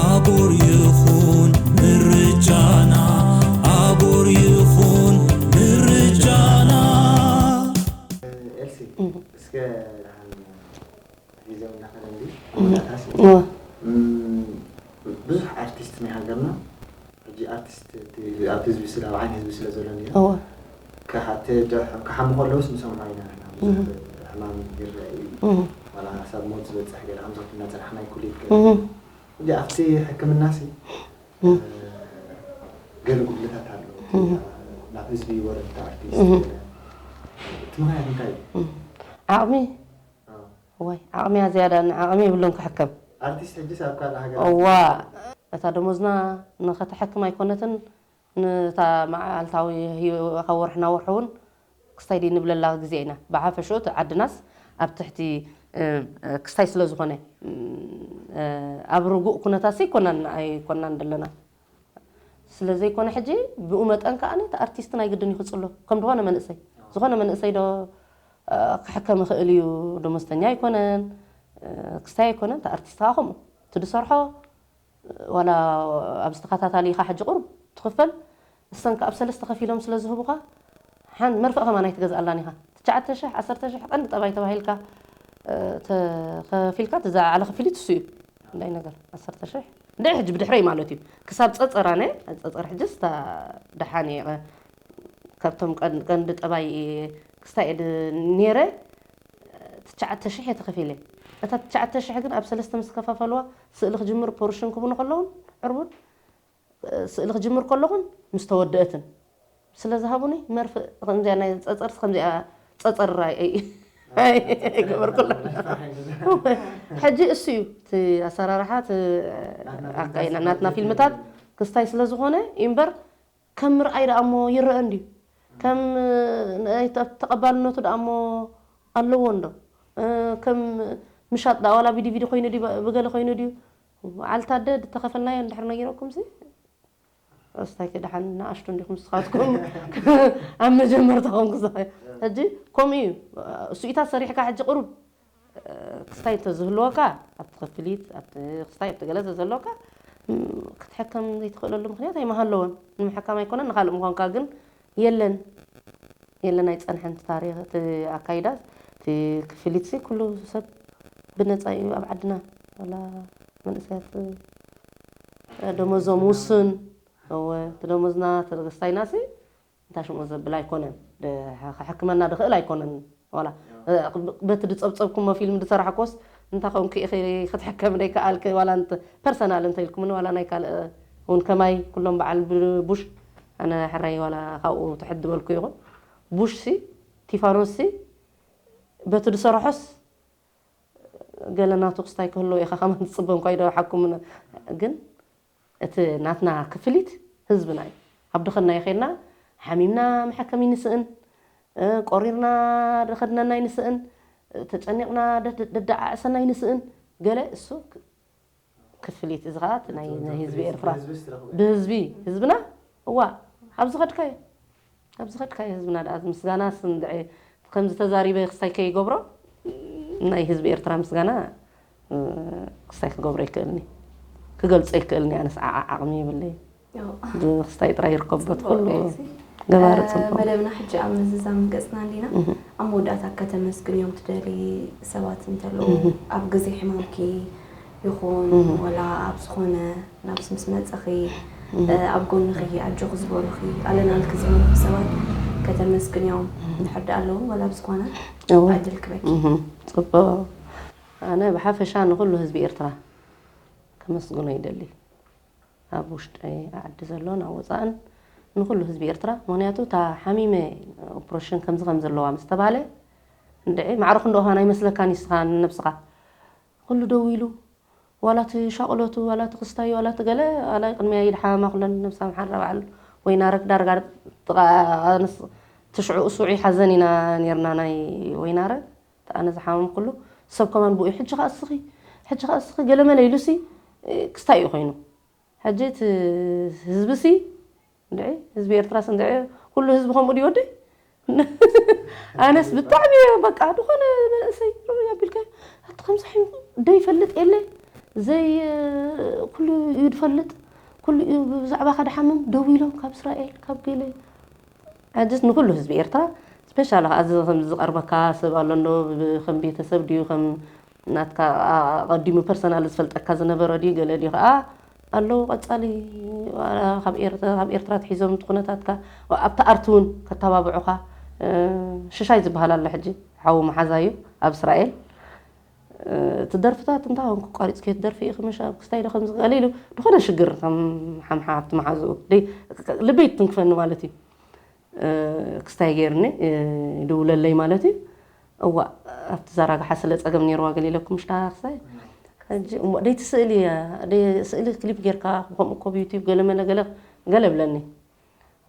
ኣጎር ይኹን ምርጫና፣ ኣጎር ይኹን ምርጫና። ኤልሲ፣ እህ። እስከ ደሓን ግዜ እንዳኸነ እንዲ፣ እህ። መወዳእታሲ፣ እህ። እም፣ ብዙሕ ኣርቲስት ናይ ሃገርና ሕጂ ኣርቲስት እቲ ኣብቲ ህዝቢ ስለ፣ ኣብ ዓይኒ ህዝቢ ስለ ዘሎ ነይሩ። እወ። ክሓ-፣ ተ-፣ ተ-፣ ክሓሙ ከለውስ ንሰምዖ ኢና ንሕና። ብዙሕ እህ። ሕማም ይረአ እዩ። እህ። ዋላ ክሳብ ሞት ዝበጽሕ ገለ ከም ዘኹ እናጸናሕና ይኩል ይትገል። እህ። ሕጂ ኣብቲ ሕክምናሲ፣ እህ። እ፣ ገለ ጉድለታት ኣሎ። እቲ እህ። ናብ ህዝቢ ይወርድ፣ እቲ ኣርቲስት እህ። ገለ። እቲ ምኽንያት እንታይ እዩ? እህ። ዓቕሚ። ኣዎ። ወይ ዓቕሚ እያ ዝያዳ፣ ዓቕሚ የብሉን ክሕከም። ኣርቲስት ሕጂስ ኣብ ካልእ ሃገር እዋ፣ እታ ደሞዝና ንኸተሐክም ኣይኮነትን፣ ነታ መዓልታዊ ህይወ-፣ ካብ ወርሒ ናብ ወርሒ እውን ክስታይ ድዩ ንብለላ ግዜ ኢና። ብሓፈሽኡ እቲ ዓድናስ ኣብ ትሕቲ፣ እ፣ እ፣ ክስታይ ስለ ዝኾነ፣ እ፣ ኣብ ርጉእ ኩነታሲ ኣይኮናን፣ ኣይኮናን ዘለና። ስለ ዘይኮነ ሕጂ ብኡ መጠን ከኣ እቲ ኣርቲስት ናይ ግድን እዩ ክጽሎ። ከም ዝኾነ መንእሰይ፣ ዝኾነ መንእሰይ ዶ፣ እ፣ ክሕከም ይኽእል እዩ፣ ደሞዝተኛ ኣይኮነን፣ እ፣ ክስታይ ኣይኮነን፣ እቲ ኣርቲስት ከኣ ከምኡ። እቲ ዝሰርሖ ዋላ ኣብዚ ተኸታታሊ ኢኻ ሕጂ ቁሩብ ትኽፈል፣ እሰን ከኣ ኣብ ሰለስተ ከፊሎም ስለ ዝህቡኻ፣ ሓን-፣ መርፍእ ከማን ኣይትገዝኣላን ኢኻ። ትሽዓተ ሽሕ፣ ዓሰርተ ሽሕ ቀንዲ ጠባይ ተባሂልካ፣ እ፣ ተኸፊልካ፣ እቲ ዝዓለ ክፍሊት እሱ እዩ። እንታይ ነገር፣ ዓሰርተ ሽሕ። እንድዒ ሕጂ ብድሕረይ ማለት እዩ። ክሳብ ጸጸር ኣነ፣ ጸጸር ሕጅስ እታ ደሓን እየ፣ ካብቶም ቀን-፣ ቀንዲ ጠባይ ክስታይ እየ ድ-፣ ነይረ፣ ትሽዓተ ሽሕ እየ ተኸፊለ። እታ ትሽዓተ ሽሕ ግን ኣብ ሰለስተ ምስ ከፋፈልዋ፣ ስእሊ ክጅምር ፖርሽን ክቡኑ ከለውን ዕርቡን፣ ስእሊ ክጅምር ከለኹን ምስ ተወደእትን ስለ ዝሃቡኒ፣ መርፍእ ከምዚኣ ናይ ጸጸርስ ከምዚኣ ጸጸር ኣይ-፣ ኣይ-፣ ኣይገበርኩላን። ሕጂ እሱ እዩ እቲ ኣሰራርሓ፣ እቲ ኣካይና ናትና ፊልምታት ክስታይ ስለ ዝኾነ እምበር፣ ከም ምርኣይ ደኣ እሞ ይረአ እንድዩ። ከም ናይ ተ-፣ ተቐባልነቱ ደኣ እሞ ኣለዎ እንዶ። እ፣ ከም ምሻጥ ደኣ ዋላ ብዲቪዲ ኮይኑ ድዩ፣ ብገለ ኮይኑ ድዩ፣ በዓል ታደ ዝተኸፈልናዮ እንድሕር ነጊረኩምሲ፣ እስታይከ ደሓን ንኣሽቱ እንዲኹም ንስኻትኩም ኣብ መጀመርታኹም ክሳኸ። ሕጂ ከምኡ እዩ። እሱኢታት ሰሪሕካ ሕጂ ቅሩብ ክስታይ እንተዝህልወካ፣ ኣብቲ ክፍሊት፣ ኣብቲ ክስታይ፣ ኣብቲ ገለ ተዘህልወካ፣ ም፣ ክትሕከም ዘይትኽእለሉ ምኽንያት ኣይምሃለወን። ንምሕካም ኣይኮነን፣ ንኻልእ ምዃንካ ግን የለን። የለን፣ ኣይጸንሐን እቲ ታሪኽ፣ እቲ ኣካይዳ፣ እቲ ክፍሊትሲ ኩሉ ሰብ ብነጻ እዩ ኣብ ዓድና። ዋላ መንእሰያት ደሞዞም ውሱን፣ እወ፣ እቲ ደሞዝና፣ እቲ ክስታይናሲ፣ እንታይ ሽሙ ዘብል ኣይኮነን። ደ-፣ ክሕክመና ድኽእል ኣይኮነን። ዋላ፣ እ፣ በቲ ድጸብጸብኩሞ ፊልም ድሰራሕኮስ፣ እንታ ኾንኪ ኢኺ ክትሕከሚ ደይከኣልኪ፣ ዋላ እንተ ፐርሰናል እንተ ኢልኩምኒ፣ ዋላ ናይ ካልእ እውን ከማይ ኩሎም በዓል ብ-፣ ቡሽ፣ ኣነ ሕራይ ዋላ ካብኡ ትሕት ዝበልኩ ይኹን። ቡሽ ሲ፣ ቲፋኖስ ሲ፣ በቲ ድሰርሖስ፣ ገለ ናቱ ክስታይ ክህልዎ ኢኻ ከማን ትጽበ እንኳ ይደሓኩም። ግን እቲ ናትና ክፍሊት ህዝብና እዩ። ኣብ ድኸናዮ ኸድና ሓሚምና መሐከሚ ንስእን፣ እ፣ ቆሪርና ደኸድነና ይንስእን፣ እ፣ ተጨኒቕና ደድ-፣ ደደዓዕሰና ይንስእን። ገለ እሱ ክ-፣ ክፍሊት፣ እዚ ኸኣ እቲ ናይ፣ ናይ ህዝቢ ኤርትራ። ብህዝቢ ዝተረኽበ። ብህዝቢ፣ ህዝብና፣ እዋ፣ ኣብ ዝኸድካዮ፣ ኣብ ዝኸድካዮ ህዝብና ደኣ ምስጋና ስንድዐ ከምዚ ተዛሪበ ክስታይ ከይገብሮ፣ ናይ ህዝቢ ኤርትራ ምስጋና፣ እ፣ ክስታይ ክገብሮ ይክእልኒ፣ ክገልጾ ይክእልኒ። ኣነስ ዓ-፣ ዓ-፣ ዓቕሚ የብለይ። ያው። ብክስታይ ጥራይ ይርከቦ ጽቡቕ ኩሉ እዩ። ገባሪ እ፣ ጽቡቕ። መደብና ሕጂ ኣብ ምዝዛም ገጽና እንዲና። እህ። ኣብ መወዳእታ ከተመስግንዮም ትደሊ ሰባት እንተለዉ፣ እህ። ኣብ ግዜ ሕማምኪ ይኹን፣ እህ። ወላ ኣብ ዝኾነ ናብስ ምስ መጸኺ፣ እህ። እ፣ ኣብ ጎንኺ ኣጆኺ ዝበሉኺ፣ ኣለናልኪ ዝበሉኺ ሰባት ከተመስግንዮም እህ። እንድሕር ደኣ ኣለዉ፣ ወላ ኣብ ዝኾነ እወ። ዕድል ክበኪ። እህ። ጽቡቕ። ኣነ ብሓፈሻ ንኹሉ ህዝቢ ኤርትራ ከመስግኖ ይደሊ። ኣብ ውሽጢ ዓዲ ዘሎን ኣብ ወጻእን ንኹሉ ህዝቢ ኤርትራ። ምኽንያቱ እታ ሓሚመ ኦፕሬሽን ከምዚ ከም ዘለዋ ምስ ተባለ፣ እንድዒ ማዕረ ክንድኦኻ ናይ መስለካን ንስኻ ንነብስኻ። ኩሉ ደው ኢሉ፣ ዋላ እቲ ሻቕሎቱ፣ ዋላ እቲ ክስታዩ፣ ዋላ እቲ ገለ፣ ዋላ ቅድሚያ ይድሓማ ኩለን ነብሳ ምሓራ በዓል ወይናረ ዳርጋ ጥቓ ኣነስ ትሽዑ እሱዕ ሓዘን ኢና ኔርና ናይ ወይናረ። ኣነ ዝሓመምኩሉ ሰብ ከማን ብኡ፣ "ሕጂ ኸኣ እስኺ፣ ሕጂ ኸኣ እስኺ" ገለመለ ኢሉሲ ክስታይ እዩ ኮይኑ። ሕጂ እቲ ህዝብሲ እንድዒ፣ ህዝቢ ኤርትራስ እንድዒ፣ ኩሉ ህዝቢ ከምኡ ድዩ ወደይ? ኣነስ ብጣዕሚ እየ በቃ፣ ዝኾነ መንእሰይ ርኡይ ኣቢልካዮ፣ ኣቲ ከምዚ ሓሚሙ ደይፈልጥ የለ፣ ዘይ-፣ ኩሉ እዩ ዝፈልጥ፣ ኩሉ እዩ ብዛዕባኻ ድሓምም፣ ደው ኢሎም ካብ እስራኤል፣ ካብ ገለ። ሕጅስ ንኩሉ ህዝቢ ኤርትራ፣ ስፔሻሊ ከኣ እዚ ከም ዝቐርበካ ሰብ ኣሎ እንዶ፣ ብ-፣ ከም ቤተሰብ ድዩ፣ ከም ናትካ፣ ኣ-፣ ኣቐዲሙ ፐርሰናል ዝፈልጠካ ዝነበረ ድዩ፣ ገለ ድዩ ከኣ ኣለዉ ቀጻሊ፣ ዋላ ካብ ኤር-፣ ካብ ኤርትራ ትሒዞም እቲ ኩነታትካ፣ ኣብቲ ኣርቲ እውን ከተባብዑኻ፣ እ፣ ሽሻይ ዝበሃል ኣሎ ሕጂ፣ ሓዉ መሓዛ እዩ ኣብ እስራኤል። እ፣ እቲ ደርፍታት እንታይ ኮንኩ፣ ቋሪጽክዮ ትደርፊ ኢኺ፣ ምሽ ኣብ ክስታይ ዶ ከምዚ ገለ ኢሉ፣ ዝኾነ ሽግር ከም ሓምሓ ኣብቲ መሓዝኡ፣ ደይ-፣ ልበይ ትንክፈኒ ማለት እዩ። እ፣ ክስታይ ገይርኒ፣ እ፣ ይድውለለይ ማለት እዩ። እዋእ፣ ኣብቲ ዘራግሓ ስለ ጸገም ነይርዋ ገለ ኢለኩም ምሽ ደኣ ክስታይ? ሕጂ እሞ ደይቲ ስእሊ እያ፣ ደይ-፣ ስእሊ ክሊፕ ጌርካ፣ ከምኡ እኮ ብዩቱብ ገለ መለ ገለ፣ ገለ ብለኒ።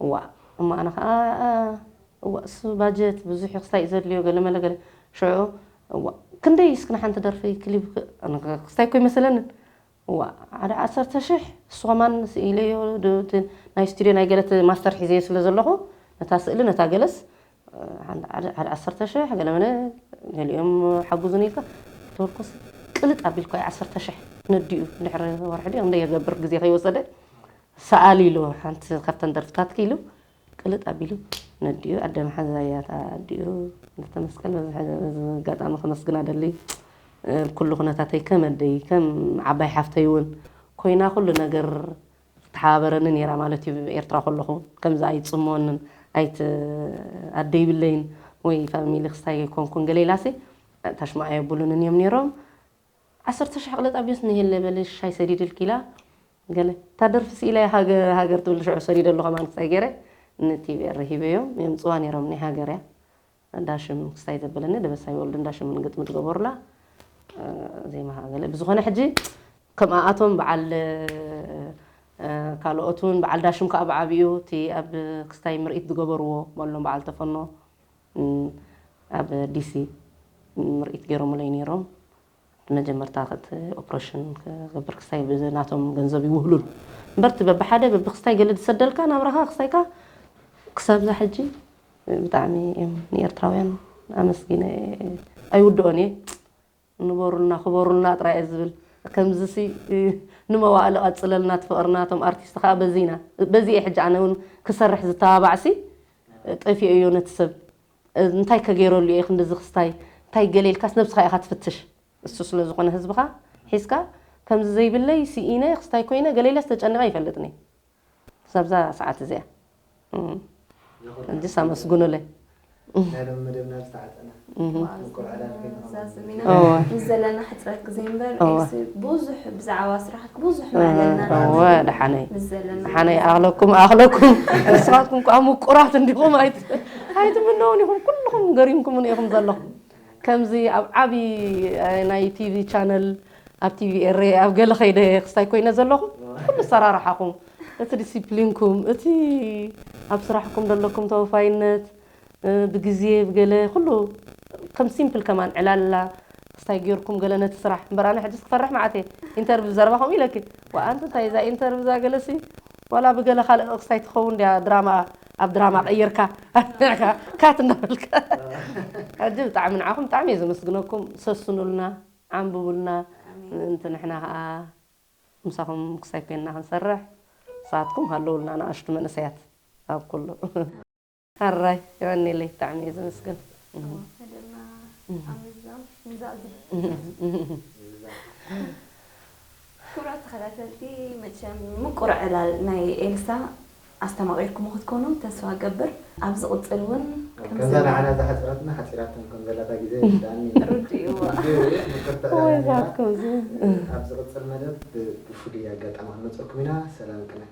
እዋእ፣ እሞ ኣነ ኸኣ፣ እዋእ፣ እሱ ባጀት ብዙሕ እዩ፣ ክስታይ እዩ ዘድልዮ፣ ገለ መለ ገለ። ሽዑ፣ እዋእ፣ ክንደይ እስኪ ንሓንቲ ደርፊ ክሊፕ ክ-፣ ኣነ ክስታይ እኮ ይመስለንን። እዋ፣ ሓደ ዓሰርተ ሽሕ፣ እሱ ከማን ስኢለዮ፣ ድ-፣ እቲ ናይ ስቱድዮ ናይ ገለ እቲ ማስተር ሒዘዮ ስለ ዘለኹ፣ ነታ ስእሊ፣ ነታ ገለስ፣ ሓደ፣ ሓደ፣ ሓደ ዓሰርተ ሽሕ፣ ገለ መለ፣ ገሊኦም ሓጉዙኒ ኢልካ፣ ተወልኩስ፣ ቅልጥ ኣቢልኳ ዓሰርተ ሽሕ ነዲኡ፣ ድሕሪ ወርሒ ድዩ፣ ክንደይ የገብር ግዜ ከይወሰደ፣ ሰኣል ኢሉ፣ ሓንቲ ካብተን ደርፍታትኪ ኢሉ፣ ቅልጥ ኣቢሉ ነዲኡ፣ ኣደ መሓዛይ እያ እታ ኣዲኡ፣ ነተ መስቀል በዚ ሕዚ፣ በዚ ኣጋጣሚ ከመስግና ደሊ። እ፣ ኩሉ ኩነታተይ ከም ኣደይ፣ ከም ዓባይ ሓፍተይ እውን ኮይና ኩሉ ነገር ትሓባበረኒ ነይራ ማለት እዩ። ኤርትራ ከለኹ ከምዚ ኣይጽምወንን፣ ኣይት-፣ ኣደ ይብለይን ወይ ፋሚሊ ክስታይ ኣይኮንኩን ገለ ኢላሲ፣ ታሽማ ኣየብሉንን እዮም ነይሮም። ዓሰርተ ሽሕ ቅለጥ ኣብዮስ ንሄለ በለ ሻይ ሰዲድልኪ ኢላ ገለ። እታ ደርፊ ስኢላ ሃገ-፣ ሃገር ትብል ሽዑ ሰዲደ ኣለኹ ከማን ክሳይ ገይረ ንቲቪ ርሂበዮም የምጽዋ ነይሮም። ናይ ሃገር እያ። ዳሽም ክስታይ ዘበለኒ ደበሳይ ወልዱ እንዳሽምን ግጥሚ ትገበሩላ። እ፣ ዜማ ገለ። ብዝኾነ ሕጂ ከምኣቶም በዓል፣ እ፣ ካልኦት እውን በዓል ዳሽም ከዓ ብዓቢኡ እቲ ኣብ ክስታይ ምርኢት ዝገበርዎ በሎም በዓል ተፈኖ፣ እ፣ ኣብ ዲሲ ምርኢት ገይሮምለይ ነይሮም። መጀመርታ እቲ ኦፕሬሽን ክገብር ክስታይ ብናቶም ገንዘብ ይውህሉን። እምበር እቲ በብሓደ በብክስታይ ገለ ዝሰደልካ ናብራኻ ክስታይካ ክሳብዛ ሕጂ ብጣዕሚ እዮም ንኤርትራውያን ኣመስጊነ ኣይውድኦን እየ። ንበሩልና፣ ክበሩልና ጥራይ እየ ዝብል። ከምዚሲ ንመዋእለ ቀጽለልና እቲ ፍቕርና እቶም ኣርቲስት ከኣ በዚ ኢና። በዚ እየ ሕጂ ኣነ እውን ክሰርሕ ዝተባባዕሲ ጠፊኦ እዮ ነቲ ሰብ። እንታይ ከገይረሉ እየ ክንድዚ ክስታይ? እንታይ ገለ ኢልካስ ነብስኻ ኢኻ ትፍትሽ። እሱ ስለ ዝኾነ ህዝብኻ ሒዝካ ከምዚ ዘይብለይ ስኢነ ክስታይ ኮይነ ገለ ኢለስ ተጨኒቐ ይፈልጥኒ። ክሳብዛ ሰዓት እዚኣ። እም። ሕጂስ ኣመስግኑለይ። ናይ ሎም መደብና ዝተዓጠና እህ። ምቁር ዕላል ከይንኸውን። ዛዝሚና እወ። ምስ ዘለና ሕፅረት ግዜ እምበር እወ። ኤልሲ ብዙሕ ብዛዕባ ስራሕክ ብዙሕ ሕማለና እወ ደሓነይ ምስ ዘለና ሓነይ ኣኽለኩም ኣኽለኩም ንስኻትኩም ከዓ ምቁራት እንዲኹም ኣይት- ኣይትምነውን ኢኹም ኩልኹም ገሪምኩምን ኢኹም ዘለኹም ከምዚ ኣብ ዓብዪ ናይ ቲቪ ቻነል ኣብ ቲቪ ኤሬ ኣብ ገለ ከይደ ክስታይ ኮይነ ዘለኹም ኩሉ ሰራርሓኹም እቲ ዲሲፕሊንኩም እቲ ኣብ ስራሕኩም ዘለኩም ተወፋይነት ብግዜ ብገለ ኩሉ ከም ሲምፕል ከማን ዕላላ ክስታይ ገይርኩም ገለ ነቲ ስራሕ እምበር ኣነ ሕጅስ ክፈርሕ መዓት እየ ኢንተርቪው ዘረባ ከምኡ ኢለኪ ወኣንቲ እንታይ እዛ ኢንተርቪው እዛ ገለሲ ዋላ ብገለ ካልእ ክስታይ ትኸውን ድያ ድራማ ኣብ ድራማ ቀይርካ ካት እንዳበልካ ሕጂ ብጣዕሚ ንዓኹም ብጣዕሚ እየ ዘመስግነኩም ሰስኑልና ዓንብቡልና ምእንቲ ንሕና ከዓ ምሳኹም ክስታይ ኮይንና ክንሰርሕ ንስኻትኩም ሃለውልና ንኣሽቱ መንእሰያት ኣብ ኩሉ ሕራይ የቐንየለይ ብጣዕሚ እየ ዘመስግን ክቡራት ተኸታተልቲ መቸም ምቁር ዕላል ናይ ኤልሳ ኣስተማቒርኩም ክትኮኑ ተስፋ ገብር ኣብ ዝቕፅል እውን ከምዛ ንዓና ዝሓፅረትና ሓፂራቶም ከም ዘላታ ግዜ ብጣዕሚ ርድእዎ ምቅርቲ ዕላል ወይ ነይራ። ዛትኩም ኣብ ዝቕፅል መደብ ብፍሉይ ኣጋጣሚ ክንመፀኩም ኢና ሰላም ቅነ